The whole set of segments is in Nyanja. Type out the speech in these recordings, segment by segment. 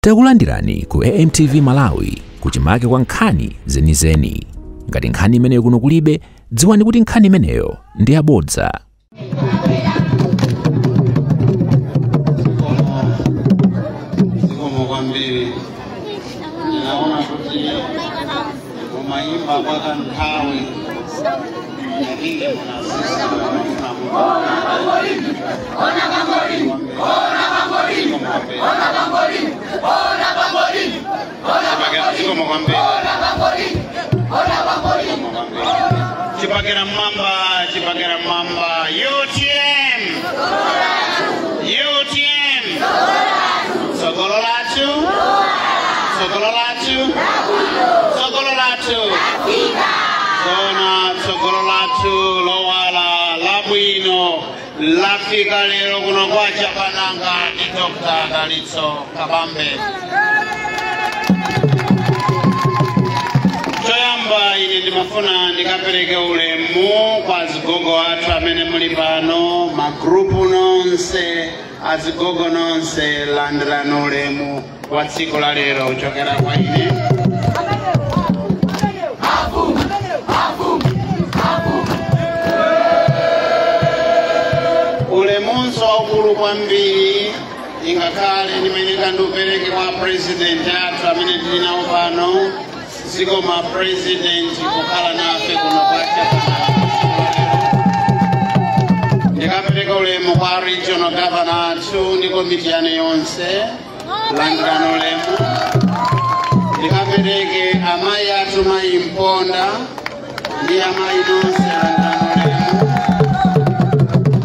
Takulandirani ku AMTV Malawi kuchimake kwa nkhani zenizeni. Ngati nkhani imeneyo kuno kulibe, dziwani kuti nkhani imeneyo ndi yabodza. Zikomo kwambiri. Ndinaona kuti mumayimba kwa kanthawi, lakini munasisi. Zikomo kwambiri. Chipakera mamba, chipakera mamba. UTM, UTM, tsogolo lathu, tsogolo lathu, tsogolo lathu. Zona, tsogolo lathu lowala labwino lafika lero kuno kwa Chapananga ndi Dr. Dalitso Kabambe. Choyamba, ine ndimafuna ndikapereke ulemu kwa azigogo athu amene muli pano, magrupu nonse, azigogo nonse, landirani ulemu wa tsiku la lero kuchokera kwa ine. Ulemunso waukulu kwambiri ingakhale ndimene kandiupereke kwa president athu amene tili nawo pano. Zikomo president kukhala nafe kuno kwa Chapananga. Ndikapereka ulemu kwa regional governor athu ndi komiti yanu yonse, landirani ulemu. Ndikapereke amayi athu, mayi Mponda ndi amayi nonse, landirani ulemu.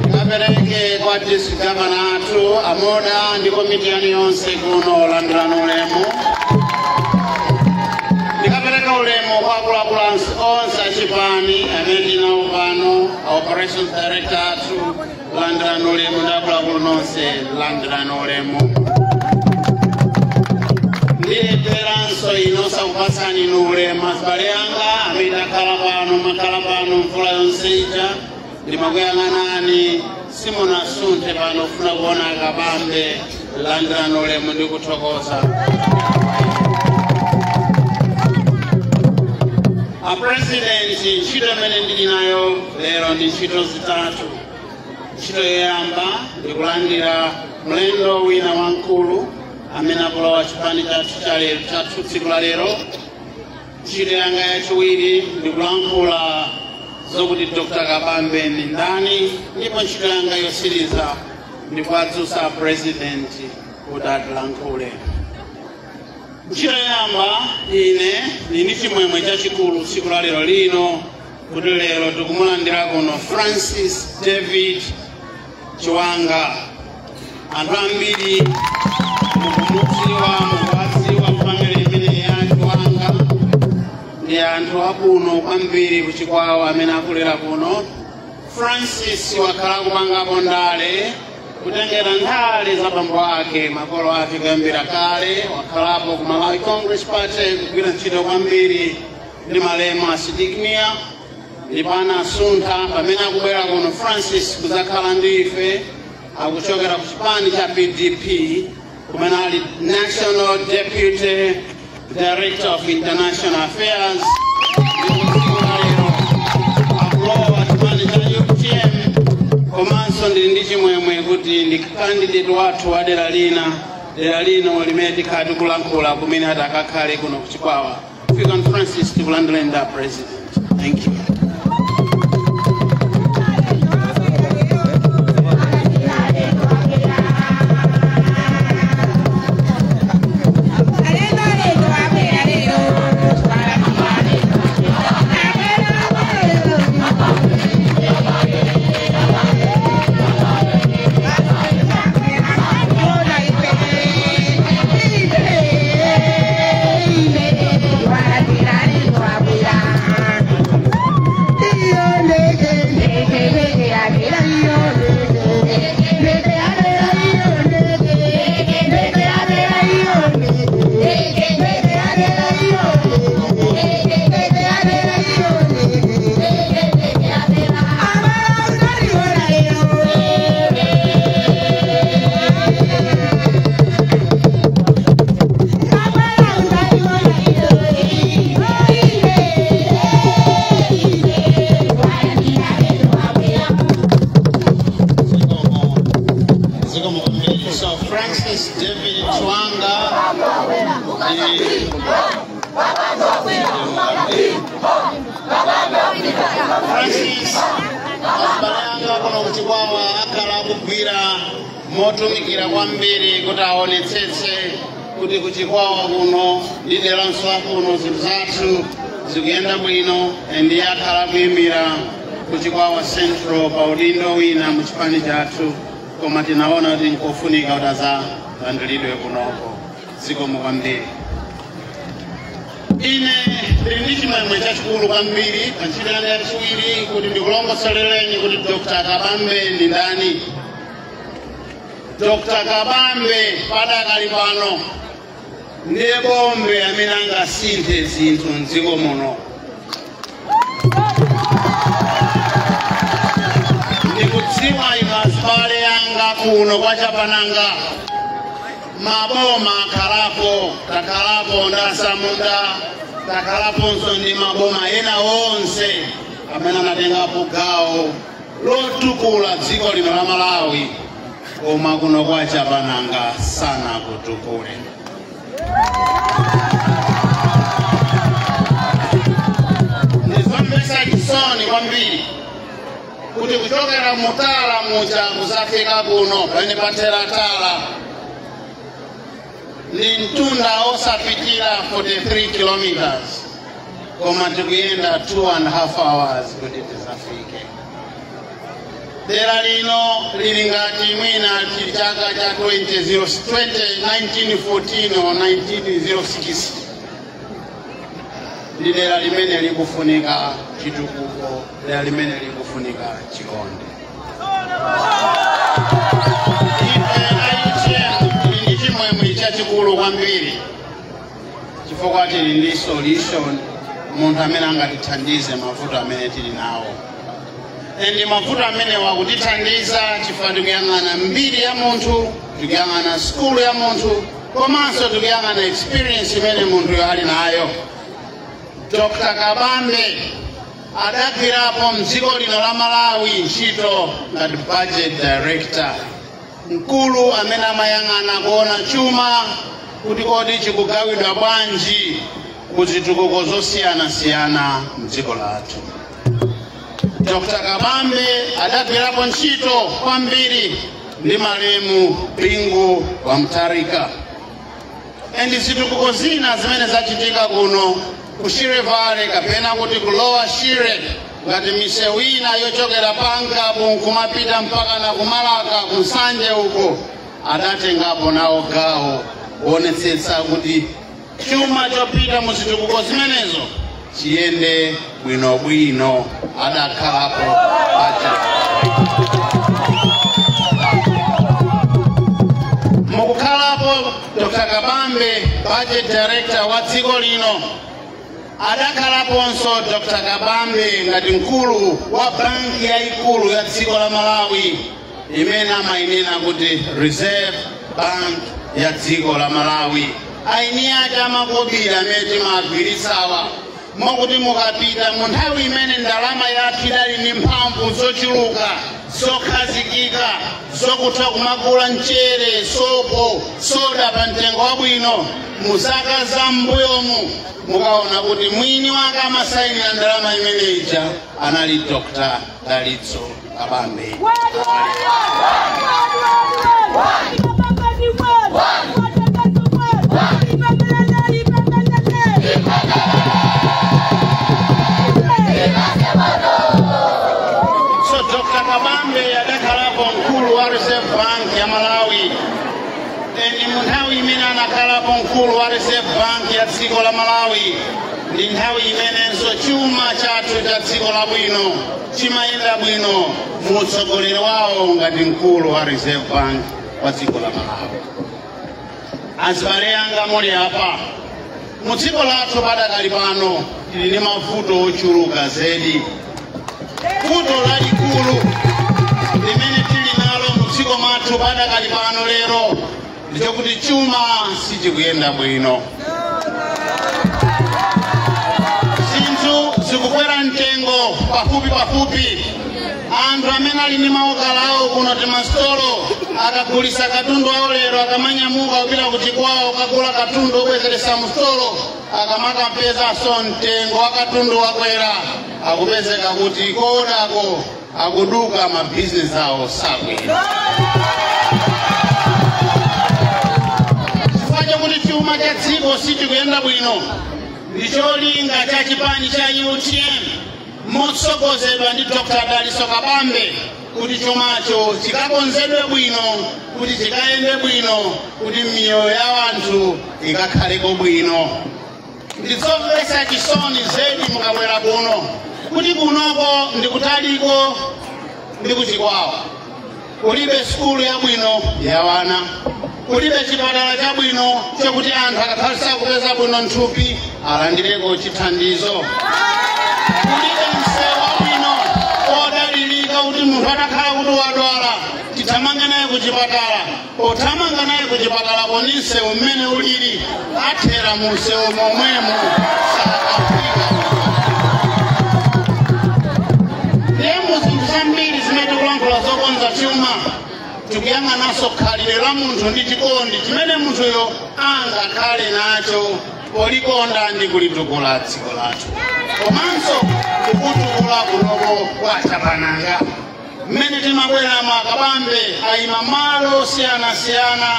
Ndikapereke kwa district governor athu Amoda ndi komiti yanu yonse kuno, landirani ulemu. Ndikapereka ulemu kwa akuluakulu onse achipani amene tinawo pano, operations director athu, landirani ulemu, ndi akuluakulu nonse, landirani ulemu. Ndiyeteranso ino sakupatsani inu ulemu, azibale anga amene akhala pano, makhala pano mvula yonse ija, ndimakuyang'anani, simunasunthe pano kufuna kuona Akabambe, landirani ulemu ndi kuthokoza. A president, ntchito imene ndili nayo lero ndi ntchito zitatu. Ntchito yoyamba ndikulandira mlendo wina wamkulu amene akulowa chipani chathu cha lero, chathu tsiku la lero. Ntchito yanga yachiwiri ndikulankhula zokuti Dr. Kabambe ndi ndani, ndipo ntchito yanga yosiriza ndikuwadzutsa president kuti atilankhule. Ntchito yoyamba, ine ndili chimwemwe chachikulu tsiku la lero lino kuti lero tikumulandira kuno Francis David Chiwanga. Anthu ambiri mukumudziwa, mukuwadziwa family imene ya Chiwanga, ndi anthu akuno kwambiri kuchikwawa amene akulera kuno. Francis wakhala kupangapo ndale kutengera nkhale za bambo ake, makolo ake kuyambira kale. Wakhalapo ku Malawi Congress Party kugwira ntchito kwambiri ndi malemu a Sidik Mia, ndipo anasuntha. Pamene akubwera kuno Francis kuzakhala ndi ife, akuchokera ku chipani cha PDP kumene ali National Deputy Director of International Affairs, ndipo tsiku la lero akulowa chipani cha UTM. Komanso ndili ndi chimwemwe kuti ndi candidate wathu wa dera lina, dera lino limene tikhala tikulankhula kumene ati akakhale kuno kuchikwawa. Figan Francis, tikulandireni nda president. Thank you. Francis azibale anga kuno kuchikwawa akhala akugwira motumikira kwambiri kuti aonetsetse kuti kuchikwawa kuno ndi deranso kuno zinthu zathu zikuyenda bwino, ndiye akhala akuyimira kuchikwawa Central pa udindo wina mu chipani chathu, koma tinaona kuti nkofunika kuti azalandilidwe kunoko. Zikomo kwambiri. Ine ndili ndi chimwemwe chachikulu kwambiri pa ntchito yanga yachiwiri kuti ndikulongosolereni kuti Dr. Kabambe ndi ndani. Dr. Kabambe padakali pano ndiye bombe amene angasinthe zinthu mdziko muno. Ndikudziwa inu azibale anga kuno kwa Chapananga, maboma akhalapo, takhalapo ndasamunda, takhalaponso ndi maboma ena onse amene anatengapo gawo lotukula dziko lino la Malawi, koma kuno kwa Chapananga sanakutukule. Ndizomvetsa chisoni kwambiri kuti kuchokera mutala muja kuzafika kuno pamene pathera tala ndi mtunda osapitira 43 kilometers, koma tikuyenda 2.5 hours kuti tizafike. Dera lino lili ngati mwina chili chaka cha 1914 or 1906. Ndi dera limene likufunika chitukuko, dera limene likufunika chikondi. Ife a UTM tili ndi chimwemwe chachikulu kwambiri chifukwa tili ndi solution, munthu amene angatithandize mavuto amene tili nawo. Ndi mavuto amene wakutithandiza chifukwa tikuyang'ana mbiri ya munthu, tikuyang'ana skulu ya munthu, komanso tikuyang'ana experience imene munthuyo ali nayo. Dr. Kabambe adagwirapo mdziko lino la Malawi ntchito ngati budget director, mkulu amene amayang'ana kuona chuma kuti kodi chikugawidwa bwanji kuzitukuko zosiyanasiyana mdziko lathu. Dr. Kabambe adagwirapo ntchito kwambiri ndi malemu Bingu wa Mutharika, and zitukuko zina zimene zachitika kuno ku Shire Valley kapena kuti ku Lower Shire, ngati misewu ina yochokera pankabu nkumapita mpaka na kumalaka kunsanje uko, adatengapo nawo gawo kuonetsetsa kuti chuma chopita mu zitukuko zimenezo chiyende bwinobwino. Adakhalapo budget. Mukukhalapo Dr. Kabambe budget director wa dziko lino, adakhalaponso Dr. Kabambe ngati mkulu wa banki yayikulu ya dziko la Malawi imene amayinena kuti Reserve Bank ya dziko la Malawi. Aini ake amakobira amene timagwiritsawa, mwakuti mukapita mu nthawi imene ndalama yathu idali ndi mphamvu zochuluka zokhazikika zokutha kumagula mchere, sopo, soda pa mtengo wabwino, mu zaka za m'mbuyomu mukaona kuti mwini wake amasayinira ndalama imene ija anali Dr. Dalitso Kabambe. So Dr. Kabambe adakhalapo mkulu wa Reserve Bank ya Malawi, and mu nthawi imene anakhalapo mkulu wa Reserve Bank ya dziko la Malawi ndi nthawi imenenso chuma chathu cha dziko labwino chimayenda bwino mu utsogoleri wawo ngati mkulu wa Reserve Bank wa dziko la Malawi. Azibale anga muli apa, mu dziko lathu padakali pano tili ndi mavuto ochuluka zedi. Vuto lalikulu limene tili nalo mu dziko mwathu padakali pano lero ndichokuti chuma sichikuyenda bwino. Zinthu zikukwera mtengo pafupi pafupi. Anthu amene ali ndi maokala awo kuno timasitolo Akagulisa katundu awo lero akamanyamuka kupita kuchikwawo kagula katundu obwezeresa msitolo akamakapeza so mtengo wa katundu wakwera akupezeka kuti koodako akuduka mabizinesi awo sakwera. Chifukwa chakuti chuma cha dziko sichikuyenda bwino ndicholinga cha chipani cha UTM motsogozedwa ndi Dr. Daliso Kabambe kuti chumacho chikakonzedwe bwino, kuti chikayende bwino, kuti miyoyo ya anthu ikakhaleko bwino. Ndizomvetsa chisoni zedi mukabwera kuno kuti kunoko ndikutaliko ndi kuchikwawa kulibe sukulu yabwino ya wana, kulibe chipatala chabwino chokuti anthu akakhalisa kupeza bwino nthupi alandireko chithandizo, kulibe msewu wabwino odalirika kuti munthu atakhala kuti wadwala tithamange naye kuchipatala, pothamanga naye kuchipatala poni msewu mmene ulili athera mu msewu momwemo sakafika. Ndiye muzinthu zambiri zimene tikulankhula zokonza chuma tikuyang'ananso khalidwe la munthu ndi chikondi chimene munthuyo angakhale nacho polikonda ndi kulitukula dziko lathu komanso kukutukula kunoko kwa Chapananga. Mmene timabweramo Akabambe ayima malo osiyanasiyana,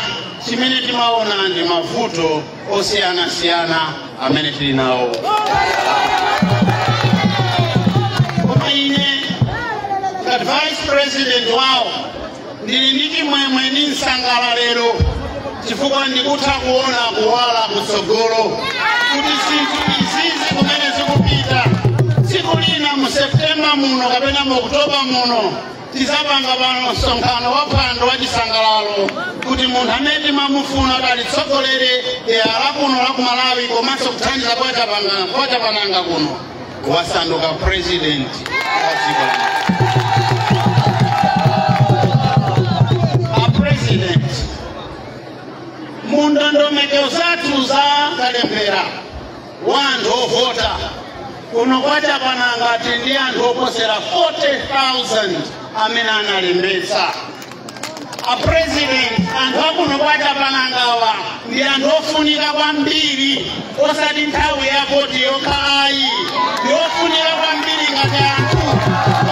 chimene timaona ndi mavuto osiyanasiyana amene tili nawo. Koma ine ngati vice president wawo ndili ndi chimwemwe ndi msangala lero chifukwa ndikutha kuona kuwala kutsogolo kuti zinthu izizi kumene zikupita tsiku lina mu Septemba muno kapena mu Oktoba muno tizapanga pano msonkhano wa phwando wa chisangalalo kuti munthu amene timamufuna kuti alitsogolere dera la kuno la ku Malawi komanso kuthandiza kwa Chapananga kuno wasanduka president wa dziko la Malawi. A president mundondomeko zathu za kalembera wanthu ovota kuno kwa Chapananga tili ndi anthu oposera 40,000 amene analembetsa. A president anthu akuno kwa Chapanangawa ndi anthu ofunika kwambiri, osati nthawi ya voti yokha ayi, ndi ofunika kwambiri ngati anthu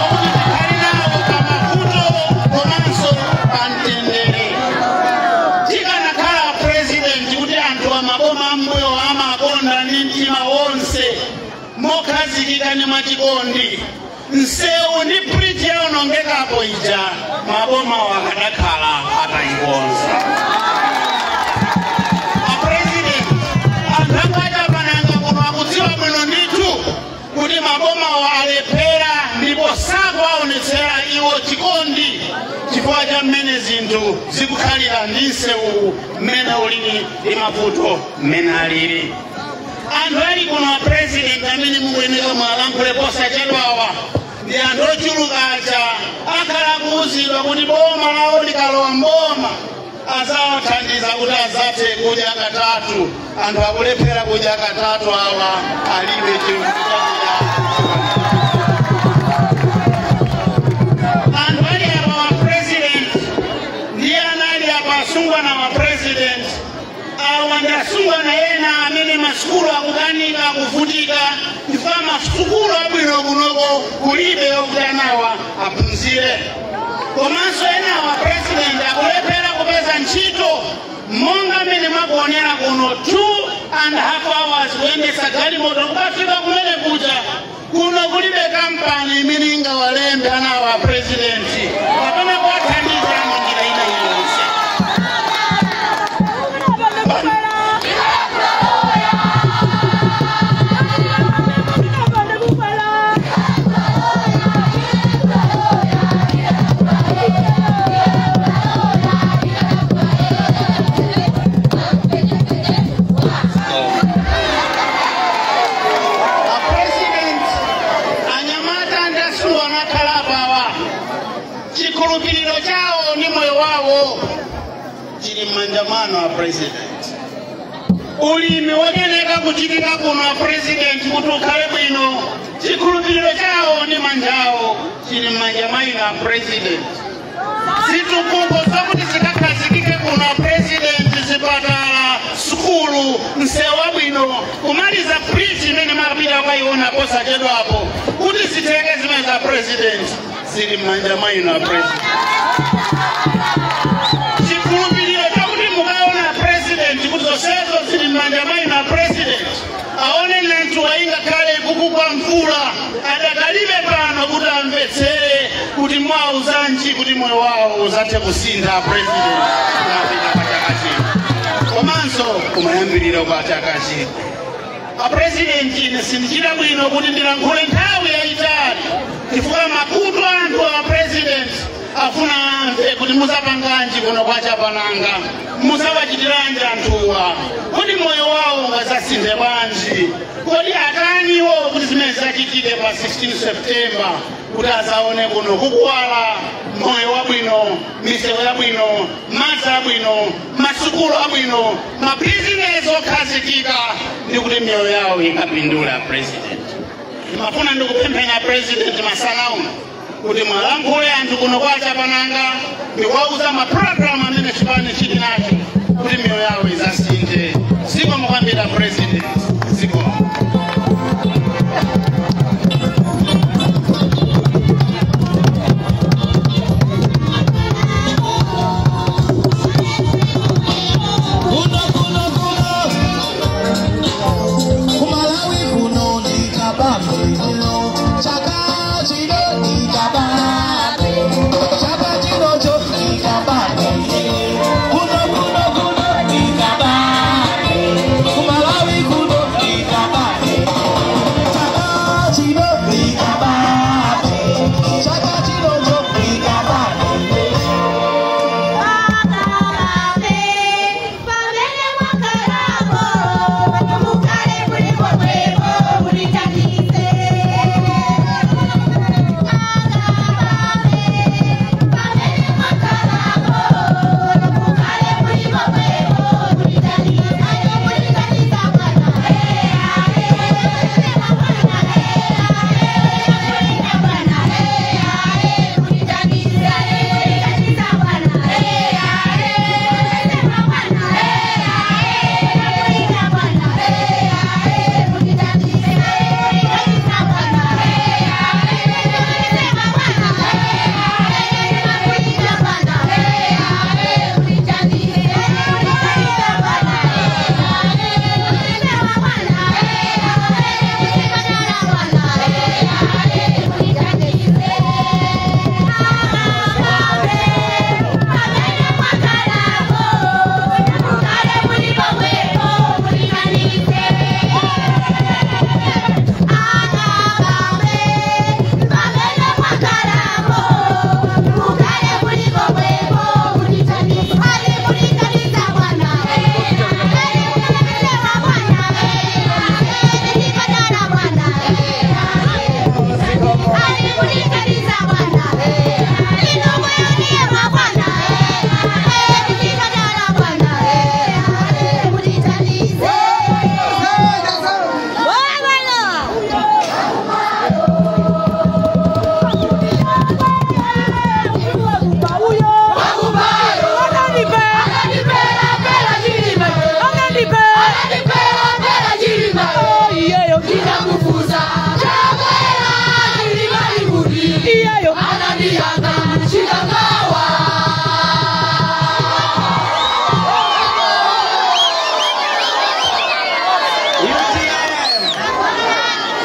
okuti tikhale nawo pamavuto komanso pa mtendere. Tikanakhala president kuti anthu amaboma ambuyo amakonda ndi mtima wonse mokhazikika ndi mwachikondi, msewu ndi bridge yaonongekapo ija maboma wakadakhala atayikonza. A president anthu akwa Chapananga kuno akudziwa bwino ndithu kuti mabomawo alephera ndipo sakuwaonetsera iwo chikondi chifukwa cha mmene zinthu zikukhalira ndi msewu mmene ulili ndi mavuto mmene alili. Anthu ali kuno a president amene mukuyenera mwalankhule posachedwawa ndi anthu ochuluka aja akhala akuwuzidwa kuti boma lawo likalowa mboma azawathandiza kuti azathe kudya katatu. Anthu akulephera kudya katatu awa alibe chinthu chakudya. Anthu ali apa wa president ndiye anali apa asungwana wa president awa ndi asungwana ena amene masukulu akukanika akuvutika chifukwa masukulu abwino kunoko kulibe okuti anawa aphunzire. Komanso enawa president akulephera kupeza ntchito monga mmene mwakuonera kuno 2.5 hours kuyendetsa galimoto kukafika kumene kuja. Kuno kulibe kampani imene ingawalembe anawa president kapena kuwathandiza munjira ina iliyonse. Chikhulupiriro chawo ndi moyo wawo chili m'manja mwanu a president. Ulimi woyenera kuchitika kuno a president kuti ukhale bwino, chikhulupiriro chawo ndi manja awo chili m'manja mwa inu a president. Zitukuko zakuti zikakhazikike kuno president, zipatala, sukulu, msewu wabwino, kumaliza bridge imene mapita kwaiona posachedwapo, kuti zitheke zimene za president zili m'manja mwa inu a president. Chikhulupiriro chakuti mukaona president kuti zonsezo zili m'manja mwa inu a president, aone nanthu ayingakhale kukugwa mvula adakalibe pano kuti amvetsere kuti mwauzanji kuti moyo wawo uzathe kusintha president kumapita kwa chaka chino komanso kumayambiriro kwa chaka chino. A president, ine sindichita bwino kuti ndilankhule nthawi yayitali chifukwa makutu anthu a president afuna amve kuti muzapanganji kuno kwa Chapananga, muzawachitiranji anthuwa, kodi moyo wawo ungazasinthe bwanji, kodi ataniwo kuti zimene zachitike pa 16 September kuti azaone kuno kukuwala, moyo wabwino, misewu yabwino, madzi abwino, masukulu abwino, mabizinesi okhazikika ndi kuti miyoyo yawo ingapindula. President, ndimafuna ndikupemphera president masana uno kuti mwalankhule anthu kuno kwa Chapananga ndikuwauza mapulogalamu amene chipani chili nacho kuti miyoyo yawo izasinthe. Zikomo kwambiri president, zikomo. Kuno kuno kuno kumalawi kuno ndikabambe kuno chaka chino ndikabambe chaka chinocho ndikabambe kuno kuno kuno ndikabambe kumalawi kuno ndikabambe chaka chino ndikabambe chaka chinocho ndikabambe.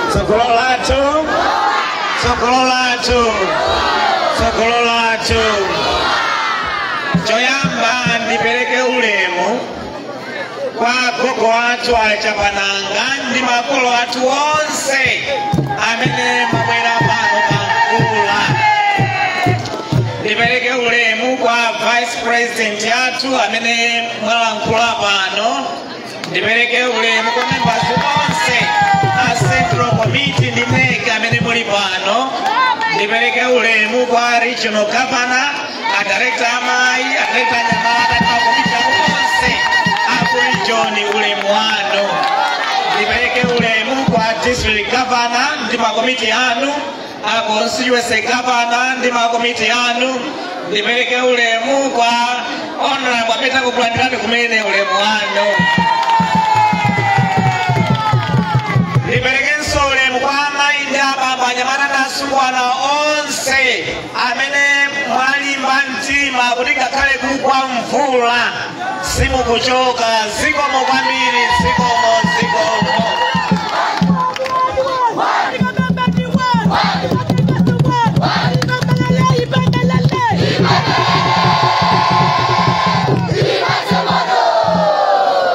Tsogolo lathu, tsogolo lathu, tsogolo lathu. Choyamba ndipereke ulemu kwa gogo athu a Chapananga ndi makolo athu onse amene mwabwera pano pankula. Ndipereke ulemu kwa vice president athu amene mwalankhula pano. Ndipereke ulemu kwa members onse a central committee ndi NEC amene muli pano. Ndipereke ulemu kwa regional governor, a director amayi, a director anyamata ndi makomiti onse a ku region, ulemu wanu. Ndipereke ulemu kwa district governor ndi makomiti anu, a constituency governor ndi makomiti anu. Ndipereke ulemu kwa Honorable amene kukulandirani kumene ulemu wanu. Ndiperekenso ulemu kwa amayi ndi abambo, anyamata ndi asungwana onse amene mwalimba mtima kuti ngakhale kugwa mvula simukuchoka. Zikomo kwambiri, zikomo, zikomo.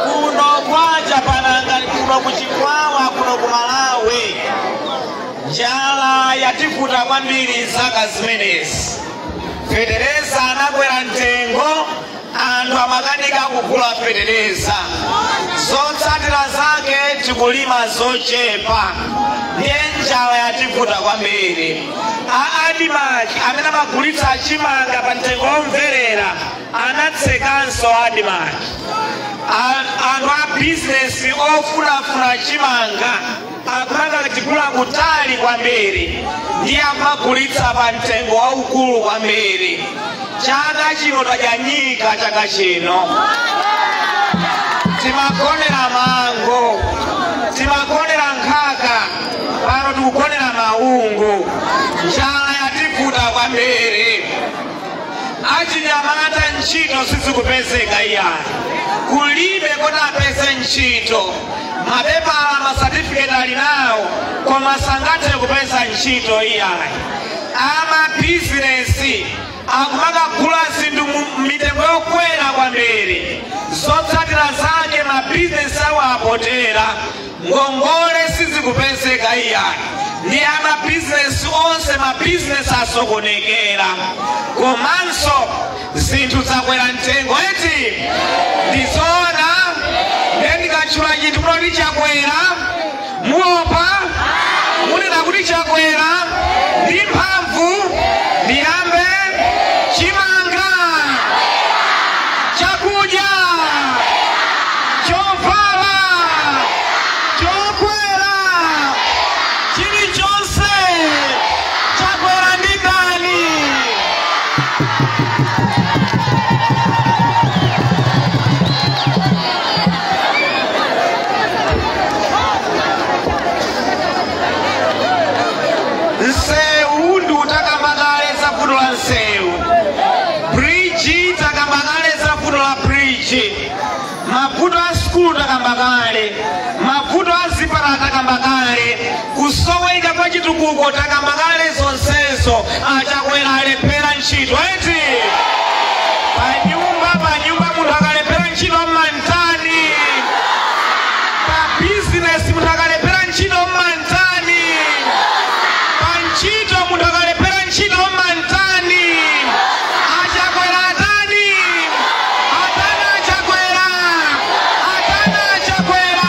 Kuno kwacha pananga kuno kuchikwawa kuno ku Malawi njala yativuta kwambiri zaka zimenezi. Fetereza anakwera mtengo, anthu amakanika kugula fetereza, zotsatira zake tikulima zochepa, ndiye njala yativuta kwambiri. A ADMARC amene amagulitsa chimanga pa mtengo womverera anatsekanso ADMARC. Anthu a bizinesi ofunafuna chimanga akumanga chigula kutali kwambiri ndiye amagulitsa pa mtengo waukulu kwambiri. Chaka chino tachanyika, chaka chino timagonera mango, timagonera nkhaka, pano tikugonera maungu. Njala yativuta kwambiri. Achinyamata ntchito sizikupezeka iyani, kulibe kuti apeze ntchito. Mapepala masatifiketi ali nawo koma sangathe kupeza ntchito iyani. Amabizinesi akumakagula zinthu mitengo yokwera kwambiri, zotsatira zake mabizinesi awo apotera, ngongole sizikupezeka iyani, ndi amabizinesi onse mabizinesi asokonekera. Komanso zinthu zakwera mtengo eti ndizoona. Ndiye ndikatchula chinthu munoti chakwera, muopa munena kuti chakwera ndi mphamvu. Ndiyambe chimanga, chakudya, chovala, chokwera, chilichonse chakwera ndi ndani? Nsewu ndi utakambakale za vuto la nsewu, bridge takambakale za vuto la bridge, mavuto a sukulu takambakale, mavuto a zipatala takambakale, kusoweka kwa chitukuko takambakale, zonsezo achakwera alephera ntchito eti. Panyumba, panyumba munthu akalephera ntchito mmantani, pa bizinesi munthu akalephera ntchito mmantani, pa ntchito munthu akalephera ntchito mmantani. Achakwera atani? Atana achakwera, atana achakwera.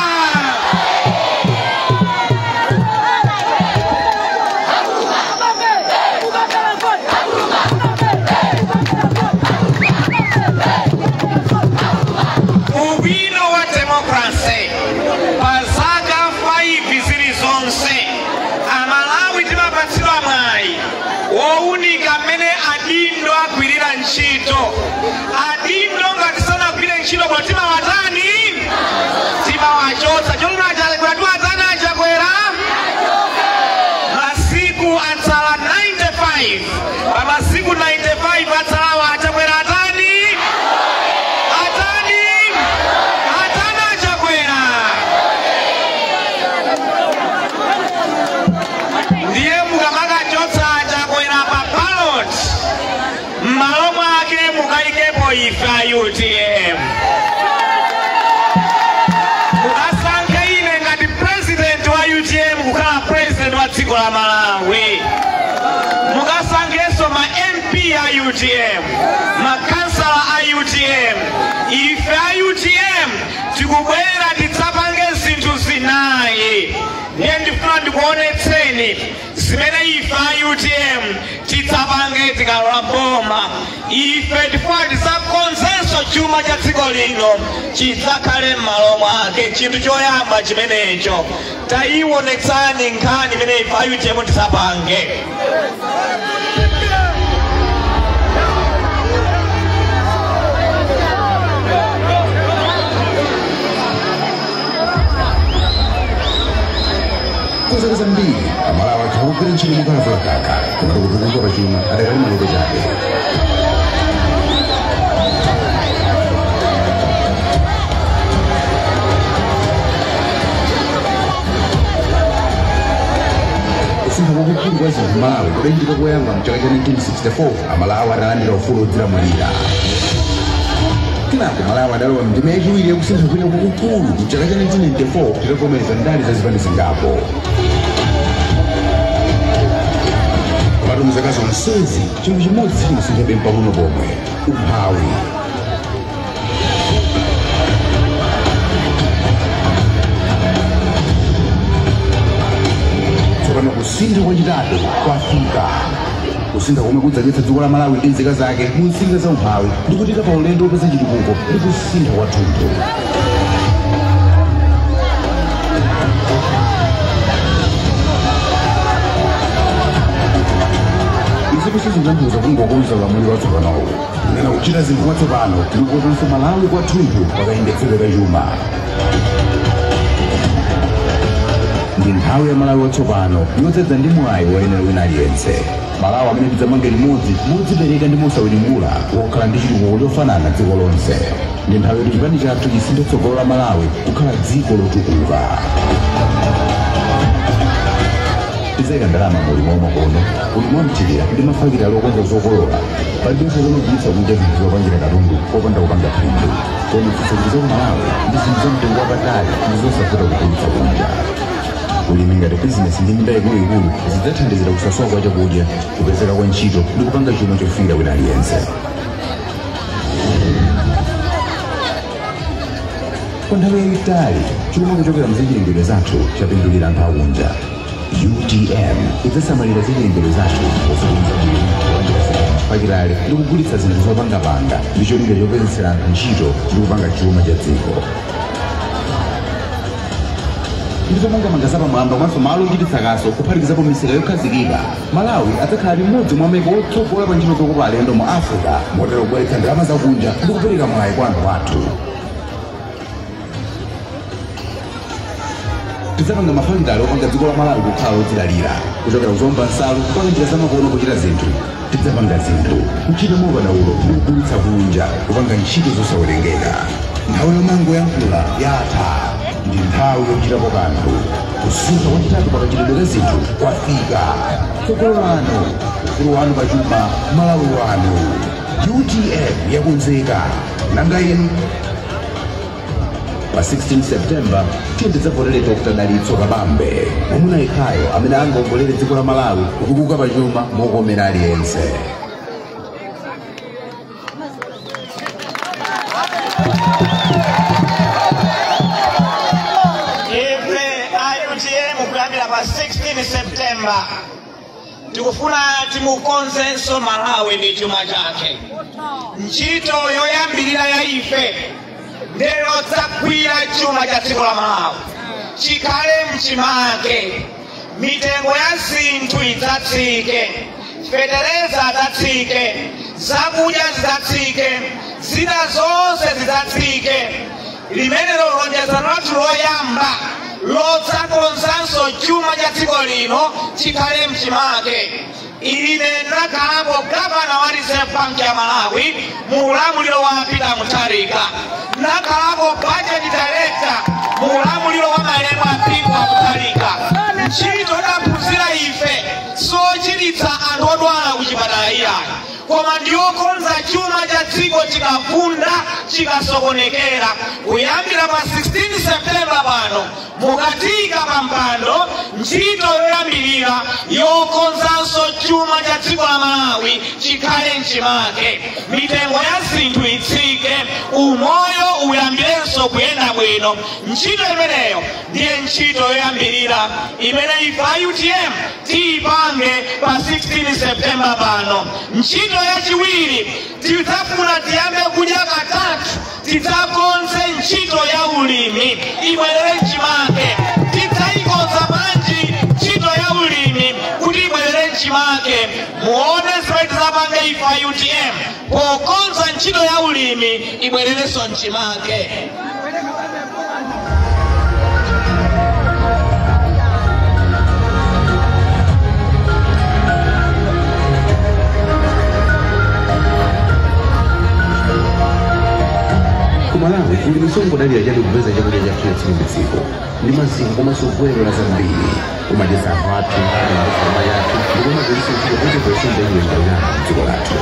Ubwino wa democracy pa zaka 5 zilizonse Amalawi timapatsidwa mwayi wowunika mmene adindo agwirira ntchito. Adindo ngati sanagwire ntchito bwino timawatani? Timawachotsa. Chonena achakwera tiwatani? Achakwera masiku atsala 95, pa masiku 95 atsalawa achakwera atani? Atani? Atana achakwera. Ndiye mukamakachotsa achakwera pa ballot, m'malo mwake mukayikepo ife a UTM, mukasankhe ine ngati president wa UTM kukhala president wa dziko la Malawi, mukasankhenso ma MP a UTM, makansala a UTM. Ife a UTM tikubwera tidzapange zinthu zinayi. Ndiye ndifuna ndikuonetseni zimene ife a UTM tidzapange tikalowa boma. Ife tifuna tidzakonzenso chuma cha dziko lino chidzakhale m'malo mwake. Chinthu choyamba chimenecho, tayionetsani nkhani imene ife a UTM tidzapange. Kwa zaka zambiri Amalawi akhala akugwira ntchito mokalavulagaga, komatu kutukuka pachuma adakali maloto chabe. Kusintha kwakukulu kwa zinthu Malawi kudachitika koyamba mchaka cha 1964, Amalawi atalandira ufulu wodzilamulira. Kenako Malawi adalowa mndime yachiwiri yakusintha kwina kwakukulu mchaka cha 1994, titavomereza ndale za zipani zingapo. Komatu mzaka zonsezi chinthu chimodzi sichinasinthabe mpang'ono pomwe: umphawi. Tsopano kusintha kwachitatu kwafika, kusintha komwe kudzachotsa dziko la Malawi ndi nzika zake mu nsinga za umphawi ndi kutika pa ulendo wopeza chitukuko ndi kusintha kwathunthu. Izi sizingandiuza kungokonza ulamuliro watsopanowu, kunena kuchita zinthu mwatsopano ndi kukonzanso Malawi kwathunthu pakayendetsedwe kachuma. Ndi nthawi ya Malawi watsopano yodzadza ndi mwayi woyenera wina aliyense, Malawi amene tidzamange limodzi modzipereka ndi mosawiringula, wokhala ndi chitukuko chofanana dziko lonse. Ndi nthawi yoti chipani chathu chisinthe tsogolo la Malawi kukhala dziko lotukuka. Tidzayika ndalama mu ulimi wamakono, ulimi wamthirira ndi mafakitale okonza zokolola. Palibenso zomagulitsa kunja zinthu zopangira katundu popanda kupanga phindu. Kuonetsetsa kuti za ku Malawi ndi zinthu za mtengo wapatali ndi zosavuta kugulitsa kunja. Ulimi ngati bizinesi ndi minda ikuluikulu zidzathandizira kusasowa kwa chakudya, kupezeka kwa ntchito ndi kupanga chuma chofikira wina aliyense. Kwa nthawi yayitali chuma kuchokera mzachilengedwe zathu chapindulira anthu akunja. UTM idzasamalira zachilengedwe zathu pofukuza bwino, mafakitale ndi kugulitsa zinthu zopangapanga ndi cholinga chopezetsera anthu ntchito ndi kupanga chuma cha dziko. Ndi zomangamanga zapamwamba komanso malo ochititsa kaso, kuphatikizapo misika yokhazikika, Malawi adzakhala limodzi mwa maiko otsogola pa ntchito zokopa alendo mu Africa, motero kubweretsa ndalama zakunja ndi kupereka mwayi kwa anthu athu. Tidzapanga mafakitale opanga dziko la Malawi kukhala lodzilalira, kuchokera kuzomba nsalu mpaka njira zamakono kuchita zinthu. Tidzapanga zinthu kuchita mwaukadaulo ndi kugulitsa kunja, kupanga ntchito zosawerengeka. Nthawi yomangoyankhula yatha, ndi nthawi yochitapo kanthu. Kusintha kwachitatu pakachitidwe ka zinthu kwafika. Tsogolo lanu, ufulu wanu pachuma, Malawi wanu. UTM yakonzeka, nanga inu? Pa 16 September tiye tidzavotere Dr Dalitso Kabambe, mwamuna yekhayo amene angaongolere dziko la Malawi kutukuka pachuma mokomera aliyense. Ife a UTM, kuyambira pa 16 September, tikufuna timukonzenso Malawi ndi chuma chake. Ntchito yoyambirira ya ife ndero dzagwira chuma cha dziko la Malawi chikhale mchimake, mitengo ya zinthu idzatsike, fetereza adzatsike, zakudya zidzatsike, zina zonse zidzatsike. Limenelo lonjezano lathu loyamba lodzakonzanso chuma cha dziko lino chikhale mchimake. Ine ndakhalapo gavana wa Reserve Bank ya Malawi mu ulamuliro wa Peter Mutharika, ndakhalapo budget director mu ulamuliro wa malemu a Bingu wa Mutharika. Ntchito taphunzira ife sochiritsa anthu odwala kuchipatala iyayi, koma ndiyokonza chuma cha dziko chikavunda, chikasokonekera. Kuyambira pa 16 September pano, mukatika pa mpando, ntchito yoyambirira yokonzanso chuma cha dziko la Malawi chikhale mchimake, mitengo ya zinthu itsike, umoyo uyambirenso kuyenda bwino. Ntchito imeneyo ndiye ntchito yoyambirira imene ife a UTM tiyipange pa 16 September pano. Ntchito yachiwiri, tidzafuna tiyambe kudya katatu, tidzakonze ntchito ya ulimi ibwerere mchimake. Tidzayikonza bwanji ntchito ya ulimi kuti ibwerere mchimake? Muone zimene tidzapange ife a UTM pokonza ntchito ya ulimi ibwererenso mchimake. Ulimi songodalira chabe kupeza chakudya chathu cha tsiku ndi tsiku, ndi maziko komanso gwero la zambiri. Umadyetsa anthu athu, ng'ombe yathu, ndipo umagwiritsa ntchito 40% ya chiwerengero cha anthu m'dziko lathu.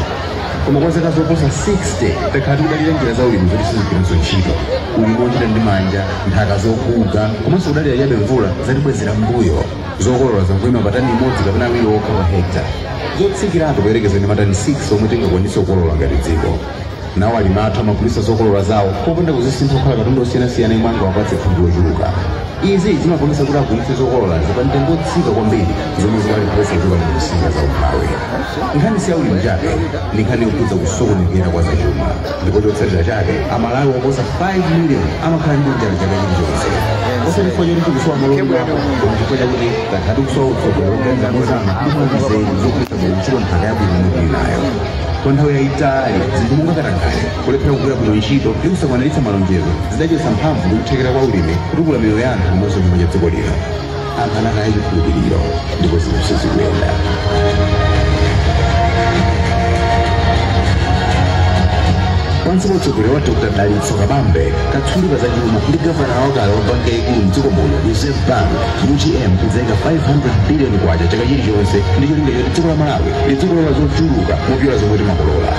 Koma kwa zaka zoposa 60 takhala tikudalira njira za ulimi zoti sizigwiranso ntchito. Ulimi wochita ndi manja, nthaka zoguga, komanso kudalira chabe mvula zatibwezera m'mbuyo. Zokolola zangoima pa tani imodzi kapena awiri okha pa hekta, zotsikiratu poyerekeza ndi matani 6 omwe tingakwanitse kukolola ngati dziko. Nawo alimi athu amagulitsa zokolola zawo popanda kuzisintha kukhala katundu osiyanasiyana imwe angawapatse phindu lochuluka. Izi zimapangitsa kuti agulitse zokololazi pa mtengo wotsika kwambiri, zomwe zimalepheretsa kuchoka mu msinga za umphawi. Nkhani si ya ulimi chabe, ndi nkhani yokhudza kusokonekera kwa zachuma, ndipo chotsatira chake Amalawi oposa 5 million amakhala ndi njala chaka chilichonse, osati chifukwa choti tikusowa malo olimirapo, koma chifukwa chakuti takhala tikusowa utsogoleri woganiza mozama ndi mwanzeru zogwiritsa bwino ntchito nthaka yabwino yomwe tili nayo. Kwa nthawi yayitali, zinthu monga katangale, kulephera kugwira bwino ntchito ndi kusakwaniritsa malonjezo zidachotsa mphamvu ndi kuthekera kwa ulimi kutukula miyoyo ya anthu komanso chuma cha dziko lino. Anthu anataya chikhulupiriro ndipo zinthu sizikuyenda. Pansi pa utsogoleri wa Dr Dalitso Kabambe, katswiri pa zachuma ndi gavana wakale wa banki yayikulu mdziko muno, Reserve Bank, UTM idzayika 500 billion kwacha chaka chilichonse ndi cholinga choti dziko la Malawi lidzikolola zochuluka mopyola zomwe timakolola.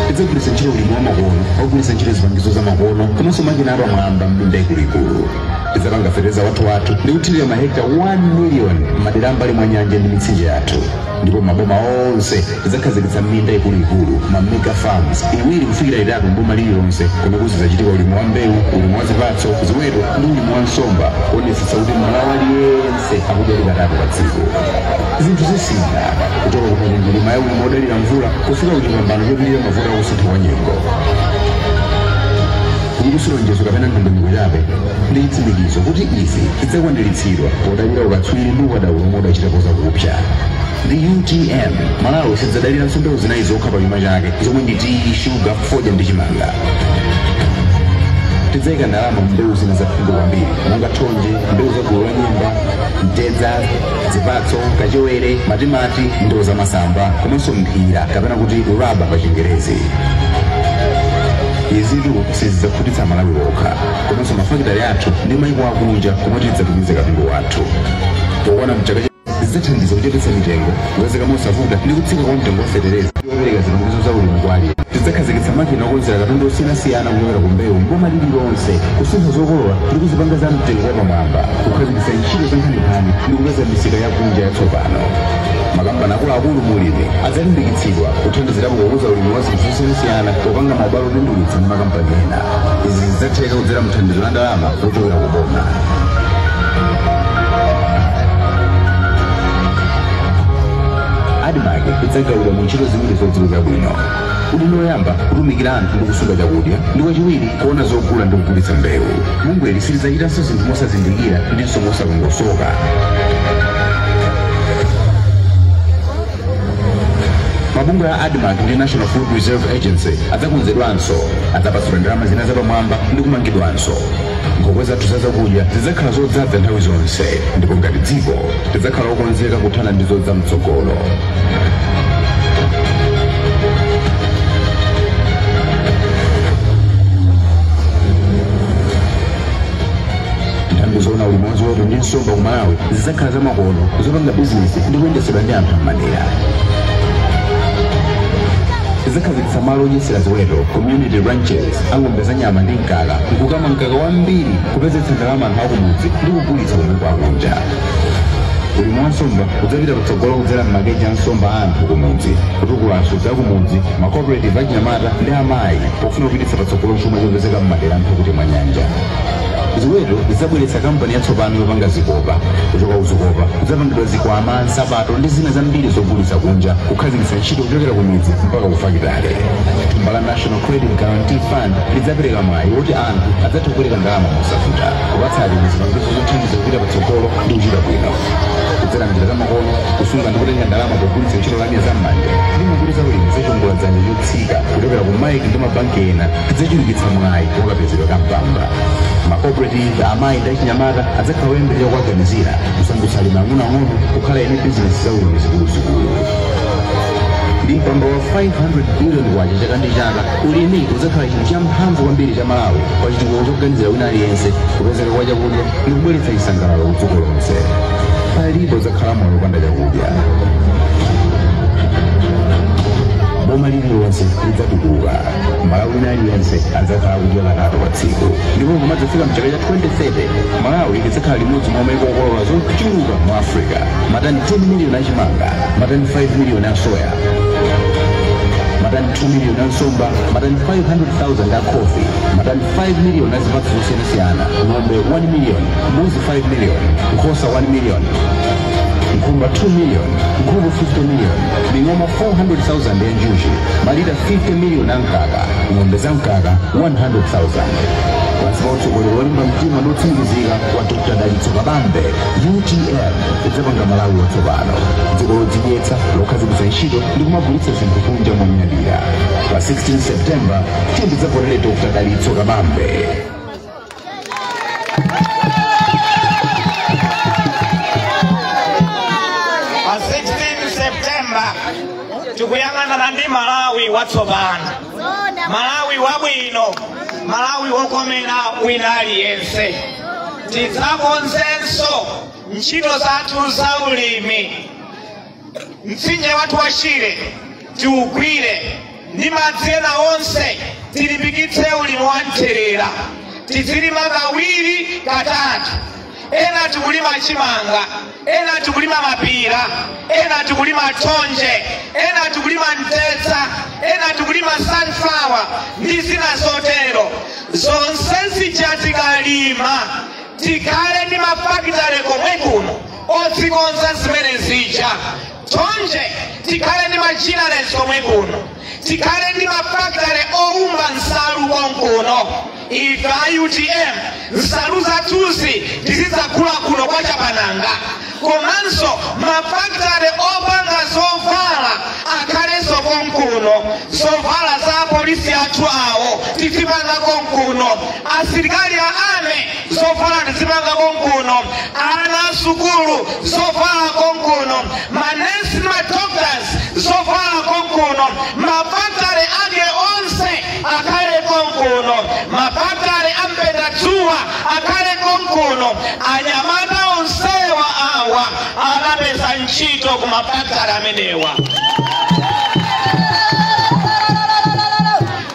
Tidzagwiritsa ntchito ulimi wa makono, ogwiritsa ntchito zipangizo za makono komanso makina apamwamba m'minda ikuluikulu. Tidzapanga fetereza wathu wathu ndi kuthirira mahekta 1 million m'madera ambali mwa nyanja ndi mitsinje yathu, ndipo maboma onse tidzakhazikitsa minda ikuluikulu, ma mega farms, 2 kufikira 3 mboma lililonse, komwe kuzidzachitika ulimi wa mbewu, ulimi wa zipatso, ziweto ndi ulimi wa nsomba, kuonetsetsa kuti Mmalawi aliyense akudya katatu pa tsiku. Zinthu zisintha kuchoka ku mitundu ya ulimi wodalira mvula kufika ku chipambano chopirira mavuto akusintha kwa nyengo. Ili si lonjezo kapena ndondomeko chabe, ndi chitsimikizo kuti izi zidzakwaniritsidwa podalira ukatswiri ndi ukadaulo omwe udachitapo zakupsa. Ndi UTM, Malawi sidzadaliranso mbewu zinayi zokha pa chuma chake, zomwe ndi tiyi, shuga, fodya ndi chimanga. Tidzayika ndalama mbewu zina za phindu kwambiri monga thonje, mbewu za gulu la nyemba, mtedza, zipatso, kachewere, matimati, mbewu za masamba komanso mphira kapena kuti raba pa Chingerezi. Izitu sizidzakhutitsa Malawi okha, komanso mafakitale athu ndi maiko akunja komwe tidzatumize katundu wathu. Pokwana mchaka zidzathandiza kuchepetsa mitengo, kupezeka mosavuta ndi kutsika kwa mtengo wa fetereza ndi wopereka zipangizo za ulimi kwa alimi. Tidzakhazikitsa makina okonzera katundu osiyanasiyana kuchokera ku mbewu mboma lililonse, kusintha zokolola ndi kuzipanga za mtengo wapamwamba, kukhazikitsa ntchito za nkhaninkhani ndi kupeza misika yakunja yatsopano. Makampani akuluakulu mu ulimi adzalimbikitsidwa kuthandizirapo kukuza ulimi wa zinthu zosiyanasiyana popanga maubale opindulitsa ndi makampani ena. Izi zidzatheka kudzera mthandizo la ndalama lochokera ku boma. ADMARC idzagawidwa mu ntchito ziwiri zodziwika bwino. Udindo woyamba, kutumikira anthu ndi kusunga chakudya, ndi wachiwiri, kuona zogula ndi kugulitsa mbewu. Bungweli silidzachitanso zinthu mosazindikira ndinso mosalongosoka. Mabungwe a ADMARC ndi National Food Reserve Agency adzakonzedwanso, adzapatsidwa ndalama zina zapamwamba ndi kumangidwanso. Nkhokwe zathu za zakudya zidzakhala zodzaza nthawi zonse, ndipo ngati dziko tidzakhala okonzeka kuthana ndi zodza mtsogolo. Nthambi zoona ulimi wa ziweto ndi nsomba ku Malawi zidzakhala zamakono, zopanga bizinesi ndi kuyendetsedwa ndi anthu m'madera. Tidzakhazikitsa malo odyetsera ziweto, community ranches, ang'ombe za nyama ndi mkaka, nkukama mkaka wambiri, kupezetsa ndalama anthu akumudzi ndi kugulitsa kumaiko akunja. Ulimi wa nsomba udzapita patsogolo kudzera m'makeji a nsomba a anthu kumudzi, kutukula asodzi akumudzi, ma cooperative achinyamata ndi amayi pofuna kupititsa patsogolo chuma chopezeka m'madera amphepete mwa nyanja. Ziweto zidzabweretsa kampani yatsopano yopanga zikopa. Kuchoka ku zikopa kudzapangidwa zikwama, nsapato ndi zina zambiri zogulitsa kunja, kukhazikitsa ntchito kuchokera ku midzi mpaka ku fakitale. Thumba la National Credit Guarantee Fund lidzapereka mwayi woti anthu adzathe kubwereka ndalama mosavuta, kupatsa alimi zipangizo zothandiza kupita patsogolo ndi kuchita bwino. Kudzera mnjira zamakono, kusunga ndi kutenga ndalama pogwiritsa ntchito lamya zam'manja ndi ngongole za ulimi zachiwongoladzanja chotsika kuchokera ku MAIIC ndi mabanki ena, tidzachulukitsa mwayi wakapezedwe ka mpamba. Ma cooperative, amayi ndi achinyamata adzakhala oyambirira kuwaganizira, kusandutsa alimi ang'onoang'ono kukhala eni bizinesi za ulimi zikuluzikulu. Ndi mpamba wa 500 billion kwacha chaka ndi chaka, ulimi udzakhala chinthu cha mphamvu kwambiri cha Malawi pa chitukuko choganizira wina aliyense, kupezeka kwa chakudya ndi kubweretsa chisangalalo ku dziko lonse. Palibe udzakhala moyo wopanda chakudya. Boma lililonse lidzatukuka. Malawi wina aliyense adzakhala kudya katatu pa tsiku, ndipo kumadzafika mchaka cha 2030, Malawi lidzakhala limodzi mwa maiko okolola zochuluka mu Africa: matani 10 miliyoni achimanga, matani 5 miliyoni a soya, matani 2 miliyoni a nsomba, matani 500,000 a khofi, matani 5 miliyoni a zipatso zosiyanasiyana, ng'ombe 1 million, mbuzi 5 million, nkhosa 1 million, nkhumba 2 million, nkhuku 50 million, ming'oma 400,000 ya njuchi, malita 50 million a mkaka, ng'ombe za mkaka 100,000. Pansi pa utsogoleri wolimba mtima ndi otsimikizika wa Dr. Dalitso Kabambe, UTM idzapanga Malawi watsopano, dziko lodzidyetsa, lokhazikitsa ntchito ndi kumagulitsa zinthu kunja monyadira. Pa 16 September, tiye tidzavotere Dr. Dalitso Kabambe. Pa 16 September tikuyang'anana ndi Malawi watsopano, Malawi wabwino, Malawi wokomera wina aliyense. Tidzakonzenso ntchito zathu za ulimi. Mtsinje wathu wa Shire tiugwire ndi madzi ena onse, tilimbikitse ulimi wa mthirira, tizilima kawiri, katatu. Ena tikulima chimanga, ena tikulima mapira, ena tikulima thonje, ena tikulima mtedza, ena tikulima sunflower ndi zina zotero. Zonse zija tikalima, tikhale ndi mafakitale komwe kuno odzikonza zimene zija. Thonje tikhale ndi ma ginneries komwe kuno, tikhale ndi mafakitale owumba nsalu konkuno. Ife a UTM nsalu zathuzi tizidzagula kuno kwa Chapananga, komanso mafakitale opanga zovala akhalenso konkuno. Zovala za apolisi athu awo tizipanga konkuno, asilikali a ame zovala tizipanga konkuno, ana asukulu zovala konkuno, manesi ndi madoctors zovala konkuno. Mafakitale ake onse akhale konkuno, mafakitale ampenda dzuwa akhale konkuno. Anyamata onsewa awa akapeza ntchito ku mafakitale amenewa.